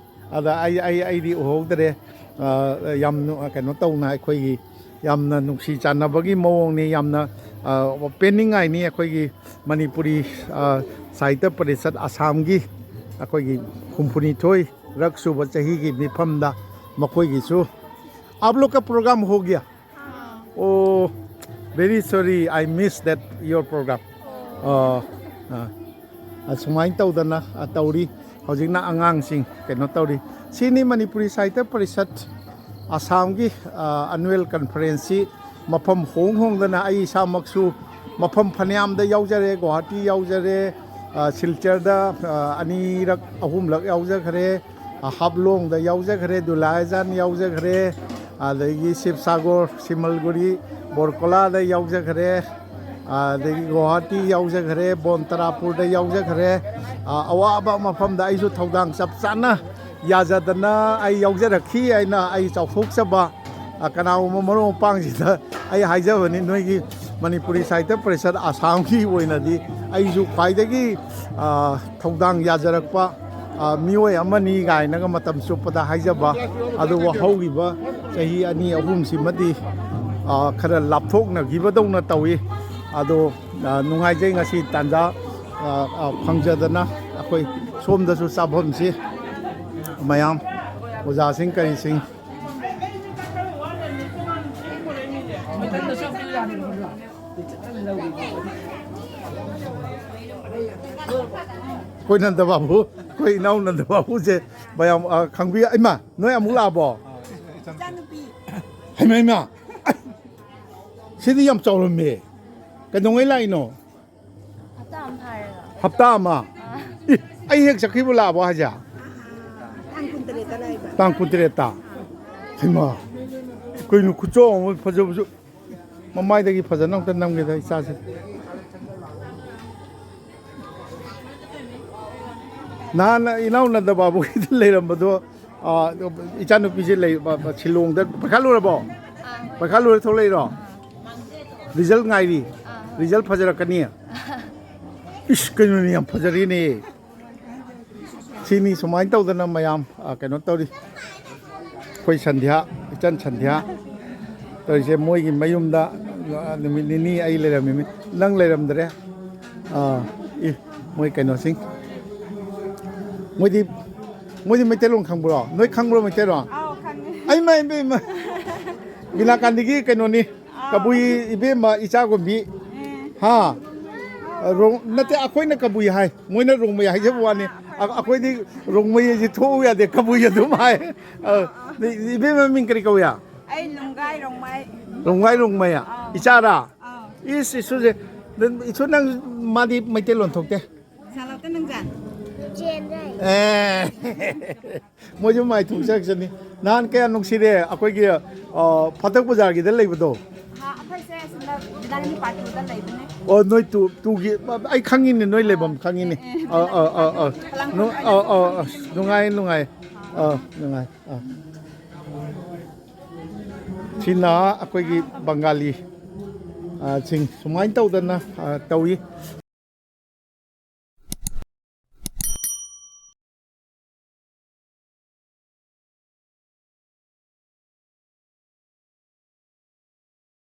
ꯑꯗ ꯑꯩ, ꯑꯩ, ꯑꯩꯗꯤ ꯎꯍꯧꯗ꯭ꯔꯦ꯫ ꯑ, ꯌꯥꯝ ꯅꯨ-, ꯀꯩꯅꯣ ꯇꯧꯅ, ꯑꯩꯈꯣꯏꯒꯤ ꯌꯥꯝꯅ ꯅꯨꯡꯁꯤ ꯆꯥꯟꯅꯕꯒꯤ ꯃꯑꯣꯡꯅꯤ, ꯌꯥꯝꯅ, ꯑ, ꯄꯦꯟꯅꯤꯡꯉꯥꯏꯅꯤ꯫ ꯑꯩꯈꯣꯏꯒꯤ ꯃꯅꯤꯄꯨꯔꯤ, ꯑ, ꯁꯥꯍꯤꯇ꯭ꯌ ꯄꯔꯤꯁꯠ ꯑꯁꯥꯝꯒꯤ ꯑꯩꯈꯣꯏꯒꯤ ꯍꯨꯝꯐꯨꯅꯤꯊꯣꯏ ꯔꯛ ꯁꯨꯕ ꯆꯍꯤꯒꯤ ꯃꯤꯐꯝꯗ ꯃꯈꯣꯏꯒꯤꯁꯨ, आप लोग का प्रोग्राम हो गया? Oh, very sorry, I missed that your program. ꯑ, ꯑ, ꯑꯁꯨꯃꯥꯏꯅ ꯇꯧꯗꯅ, ꯑ, ꯇꯧꯔꯤ꯫ ꯍꯧꯖꯤꯛꯅ ꯑꯉꯥꯡꯁꯤꯡ ꯀꯩꯅꯣ ꯇꯧꯔꯤ꯫ ꯁꯤꯅꯤ ꯃꯅꯤꯄꯨꯔꯤ ꯁꯥꯍꯤꯇ꯭ꯌ ꯄꯔꯤꯁꯠ ꯑꯁꯥꯝꯒꯤ, ꯑ, annual conference ꯁꯤ ꯃꯐꯝ ꯍꯣꯡ ꯍꯣꯡꯗꯅ ꯑꯩ ꯏꯁꯥꯃꯛꯁꯨ ꯃꯐꯝ ꯐꯅꯌꯥꯝꯗ ꯌꯥꯎꯖꯔꯦ꯫ ꯒꯨꯋꯥꯍꯥꯇꯤ ꯌꯥꯎꯖꯔꯦ, ꯑ, ꯁꯤꯜꯆꯔꯗ, ꯑ, ꯑꯅꯤꯔꯛ ꯑꯍꯨꯝꯂꯛ ꯌꯥꯎꯖꯈ꯭ꯔꯦ, ꯑ, ꯍꯥꯐꯂꯣꯡꯗ ꯌꯥꯎꯖꯈ꯭ꯔꯦ, ꯗꯨꯂꯥꯏꯖꯥꯟ ꯌꯥꯎꯖꯈ꯭ꯔꯦ, ꯑꯗꯒꯤ ꯁꯤꯕꯁꯥꯒꯣꯔ, ꯁꯤꯃꯜꯒꯨꯔꯤ, ꯕꯣꯔꯀꯣꯂꯥꯗ ꯌꯥꯎꯖꯈ꯭ꯔꯦ, ꯑꯗꯒꯤ ꯒꯨꯋꯥꯍꯥꯇꯤ ꯌꯥꯎꯖꯈ꯭ꯔꯦ, ꯕꯣꯟꯇꯔꯥꯄꯨꯔꯗ ꯌꯥꯎꯖꯈ꯭ꯔꯦ꯫ ꯑ, ꯑꯋꯥꯕ ꯃꯐꯝꯗ ꯑꯩꯁꯨ ꯊꯧꯗꯥꯡ ꯆꯞ ꯆꯥꯅ ꯌꯥꯖꯗꯅ ꯑꯩ ꯌꯥꯎꯖꯔꯛꯈꯤ ꯍꯥꯏꯅ ꯑꯩ ꯆꯥꯎꯊꯣꯛꯆꯕ, ꯑ, ꯀꯅꯥꯒꯨꯝꯕ ꯃꯔꯨꯞ ꯃꯄꯥꯡꯁꯤꯗ ꯑꯩ ꯍꯥꯏꯖꯕꯅꯤ, ꯅꯣꯏꯒꯤ ꯃꯅꯤꯄꯨꯔꯤ ꯁꯥꯍꯤꯇ꯭ꯌ ꯄꯔꯤꯁꯠ ꯑꯁꯥꯝꯒꯤ ꯑꯣꯏꯅꯗꯤ ꯑꯩꯁꯨ ꯈ꯭ꯋꯥꯏꯗꯒꯤ, ꯑ, ꯊꯧꯗꯥꯡ ꯌꯥꯖꯔꯛꯄ, ꯑ, ꯃꯤꯑꯣꯏ ꯑꯃꯅꯤ ꯀꯥꯏꯅꯒ ꯃꯇꯝ ꯆꯨꯞꯄꯗ ꯍꯥꯏꯖꯕ꯫ ꯑꯗꯨꯕꯨ ꯍꯧꯈꯤꯕ ꯆꯍꯤ ꯑꯅꯤ ꯑꯍꯨꯝꯁꯤꯃꯗꯤ ꯑ, ꯈꯔ ꯂꯥꯞꯊꯣꯛꯅꯈꯤꯕꯗꯧꯅ ꯇꯧꯏ꯫ ꯑꯗꯣ, ꯑ, ꯅꯨꯡꯉꯥꯏꯖꯩ ꯉꯁꯤ ꯇꯥꯟꯖꯥ, ꯑ, ꯑ, ꯐꯪꯖꯗꯅ ꯑꯩꯈꯣꯏ ꯁꯣꯝꯗꯁꯨ ꯆꯥꯐꯝꯁꯤ ꯃꯌꯥꯝ ꯑꯣꯖꯥꯁꯤꯡ ꯀꯔꯤꯁꯤꯡ꯫ ꯑꯩꯈꯣꯏ ꯅꯟꯗ ꯕꯥꯕꯨ, ꯑꯩꯈꯣꯏ ꯏꯅꯥꯎ ꯅꯟꯗ ꯕꯥꯕꯨꯁꯦ ꯃꯌꯥꯝ, ꯑ, ꯈꯪꯕꯤ-, ꯏꯃꯥ, ꯅꯣꯏ ꯑꯃꯨꯛ ꯂꯥꯛꯑꯕꯣ? ꯏꯆꯥꯅꯨꯄꯤ꯫ ꯍꯩꯃꯥ, ꯍꯩꯃꯥ꯫ ꯑꯩ, ꯁꯤꯗꯤ ꯌꯥꯝ ꯆꯥꯎꯔꯝꯃꯦ꯫ ꯀꯩꯗꯧꯉꯩ ꯂꯥꯛꯏꯅꯣ? ꯍꯞꯇꯥ ꯑꯃ ꯐꯥꯔꯦꯕ꯫ ꯍꯞꯇꯥ ꯑꯃ? ꯑꯥ꯫ ꯏ, ꯑꯩ ꯍꯦꯛ ꯆꯠꯈꯤꯕ ꯂꯥꯛꯑꯕꯣ ꯍꯥꯏꯁꯦ? ꯇꯥꯡ ꯀꯨꯟꯇꯔꯦꯠꯇ ꯂꯥꯛꯏꯕ꯫ ꯇꯥꯡ ꯀꯨꯟꯇꯔꯦꯠꯇ? ꯍꯩꯃꯥ, ꯀꯩꯅꯣ ꯈꯨꯆꯥꯎ ꯑꯃ, ꯐꯖꯕꯁꯨ꯫ ꯃꯃꯥꯏꯗꯒꯤ ꯐꯖꯅ ꯑꯝꯇ ꯅꯝꯒꯦꯗ ꯏꯆꯥꯁꯦ꯫ ꯅꯍꯥꯟ ꯏꯅꯥꯎ ꯅꯟꯗ ꯕꯥꯕꯨꯒꯤꯗ ꯂꯩꯔꯝꯕꯗꯣ, ꯑ, ꯏꯆꯥꯅꯨꯄꯤꯁꯦ ꯂꯩ, ꯕ-, ꯕ-, ꯁꯤꯂꯣꯡꯗ ꯄꯩꯈꯥ ꯂꯣꯏꯔꯕꯣ? ꯑꯥ꯫ ꯄꯩꯈꯥ ꯂꯣꯏꯔ ꯊꯣꯛꯂꯛꯏꯔꯣ? ꯑꯥ꯫ ꯔꯤꯖꯜ ꯉꯥꯏꯔꯤ? ꯑꯥ꯫ ꯔꯤꯖꯜ ꯐꯖꯔꯛꯀꯅꯤ? ꯑꯥ꯫ ꯏꯁ, ꯀꯩꯅꯣꯅꯦ, ꯌꯥꯝ ꯐꯖꯔꯦꯅꯦ꯫ ꯁꯤꯅꯤ ꯁꯨꯃꯥꯏꯅ ꯇꯧꯗꯅ ꯃꯌꯥꯝ, ꯑ, ꯀꯩꯅꯣ ꯇꯧꯔꯤ꯫ ꯑꯩꯈꯣꯏ ꯁꯟꯙ꯭ꯌꯥ, ꯏꯆꯟ ꯁꯟꯙ꯭ꯌꯥ ꯇꯧꯔꯤꯁꯦ ꯃꯣꯏꯒꯤ ꯃꯌꯨꯝꯗ, ꯑ, ꯅꯨꯃꯤꯠ ꯅꯤꯅꯤ ꯑꯩ ꯂꯩꯔꯝꯃꯤꯅꯤ꯫ ꯅꯪ ꯂꯩꯔꯝꯗ꯭ꯔꯦ꯫ ꯑ, ꯏ, ꯃꯣꯏ ꯀꯩꯅꯣꯁꯤꯡ꯫ ꯃꯣꯏꯗꯤ, ꯃꯣꯏꯗꯤ ꯃꯩꯇꯩꯂꯣꯟ ꯈꯪꯕ꯭ꯔꯣ? ꯅꯣꯏ ꯈꯪꯕ꯭ꯔꯣ ꯃꯩꯇꯩꯂꯣꯟ? ꯑꯥꯎ, ꯈꯪꯉꯦ꯫ ꯑꯩꯃ, ꯏꯃ, ꯏꯃ꯫ ꯕꯤꯅꯥꯀꯥꯟꯗꯤꯒꯤ ꯀꯩꯅꯣꯅꯤ꯫ ꯑꯥ꯫ ꯀꯕꯨꯏ ꯏꯕꯦꯝꯃ ꯏꯆꯥꯒꯨꯝꯕꯤ꯫ ꯑꯦ꯫ ꯍꯥ? ꯑꯥ꯫ ꯔꯣꯡ-, ꯅꯠꯇꯦ, ꯑꯩꯈꯣꯏꯅ ꯀꯕꯨꯏ ꯍꯥꯏ, ꯃꯣꯏꯅ ꯔꯣꯡꯃꯩ ꯍꯥꯏꯖꯕ ꯋꯥꯅꯤ꯫ ꯑꯥ, ꯑ-, ꯑꯩꯈꯣꯏꯗꯤ ꯔꯣꯡꯃꯩ ꯍꯥꯏꯁꯦ ꯊꯣꯛꯎ ꯌꯥꯗꯦ, ꯀꯕꯨꯏ ꯑꯗꯨꯝ ꯍꯥꯏ꯫ ꯑ, ꯑꯥ, ꯑꯥ꯫ ꯏꯕꯦꯝꯃ ꯃꯤꯡ ꯀꯔꯤ ꯀꯧꯏ? ꯑꯩ ꯂꯨꯡꯒꯥꯏ ꯔꯣꯡꯃꯩ꯫ ꯂꯨꯡꯒꯥꯏ ꯔꯣꯡꯃꯩ꯫ ꯑꯥ꯫ ꯏꯆꯥꯔꯥ? ꯑꯥ꯫ ꯏꯁ, ꯏꯁꯨꯁꯦ, ꯏꯁꯨ ꯅꯪ, ꯃꯥꯗꯤ ꯃꯩꯇꯩꯂꯣꯟ ꯊꯣꯛꯇꯦ꯫ ꯁꯥꯂꯥꯎꯇ ꯅꯪꯖꯥꯟ꯫ ꯆꯦꯟꯗ꯭ꯔꯦ꯫ ꯑꯦ꯫ ꯃꯣꯏꯁꯨ ꯃꯥꯏ ꯊꯣꯛꯆꯔꯛꯆꯅꯤ꯫ ꯅꯍꯥꯟ ꯀꯌꯥ ꯅꯨꯡꯁꯤꯔꯦ ꯑꯩꯈꯣꯏꯒꯤ, ꯑ, ꯐꯥꯇꯛ ꯕꯖꯥꯔꯒꯤꯗ ꯂꯩꯕꯗꯣ꯫ ꯍꯥ, ꯑꯩꯈꯣꯏꯁꯦ ꯑꯁꯤꯗ ꯗꯥꯏꯅꯤꯡ ꯄꯥꯔꯇꯤꯗ ꯂꯩꯕꯅꯦ꯫ ꯑꯣ, ꯅꯣꯏ ꯇꯨ, ꯇꯨꯒꯤ, ꯑꯩ ꯈꯪꯉꯤꯅꯦ, ꯅꯣꯏ ꯂꯩꯐꯝ ꯈꯪꯉꯤꯅꯦ꯫ ꯑꯦ, ꯑꯦ, ꯑꯥ, ꯑꯥ, ꯑꯥ, ꯑꯥ꯫ ꯈꯂꯪ ꯅꯨꯡ-, ꯑꯥ, ꯑꯥ, ꯑꯥ, ꯅꯨꯡꯉꯥꯏ, ꯅꯨꯡꯉꯥꯏ꯫ ꯑꯥ, ꯅꯨꯡꯉꯥꯏ꯫ ꯑꯥ꯫ ꯁꯤꯅ ꯑꯩꯈꯣꯏꯒꯤ ꯕꯪꯒꯥꯂꯤ, ꯑ, ꯁꯤꯡ ꯁꯨꯃꯥꯏꯅ ꯇꯧꯗꯅ, ꯑ, ꯇꯧꯏ꯫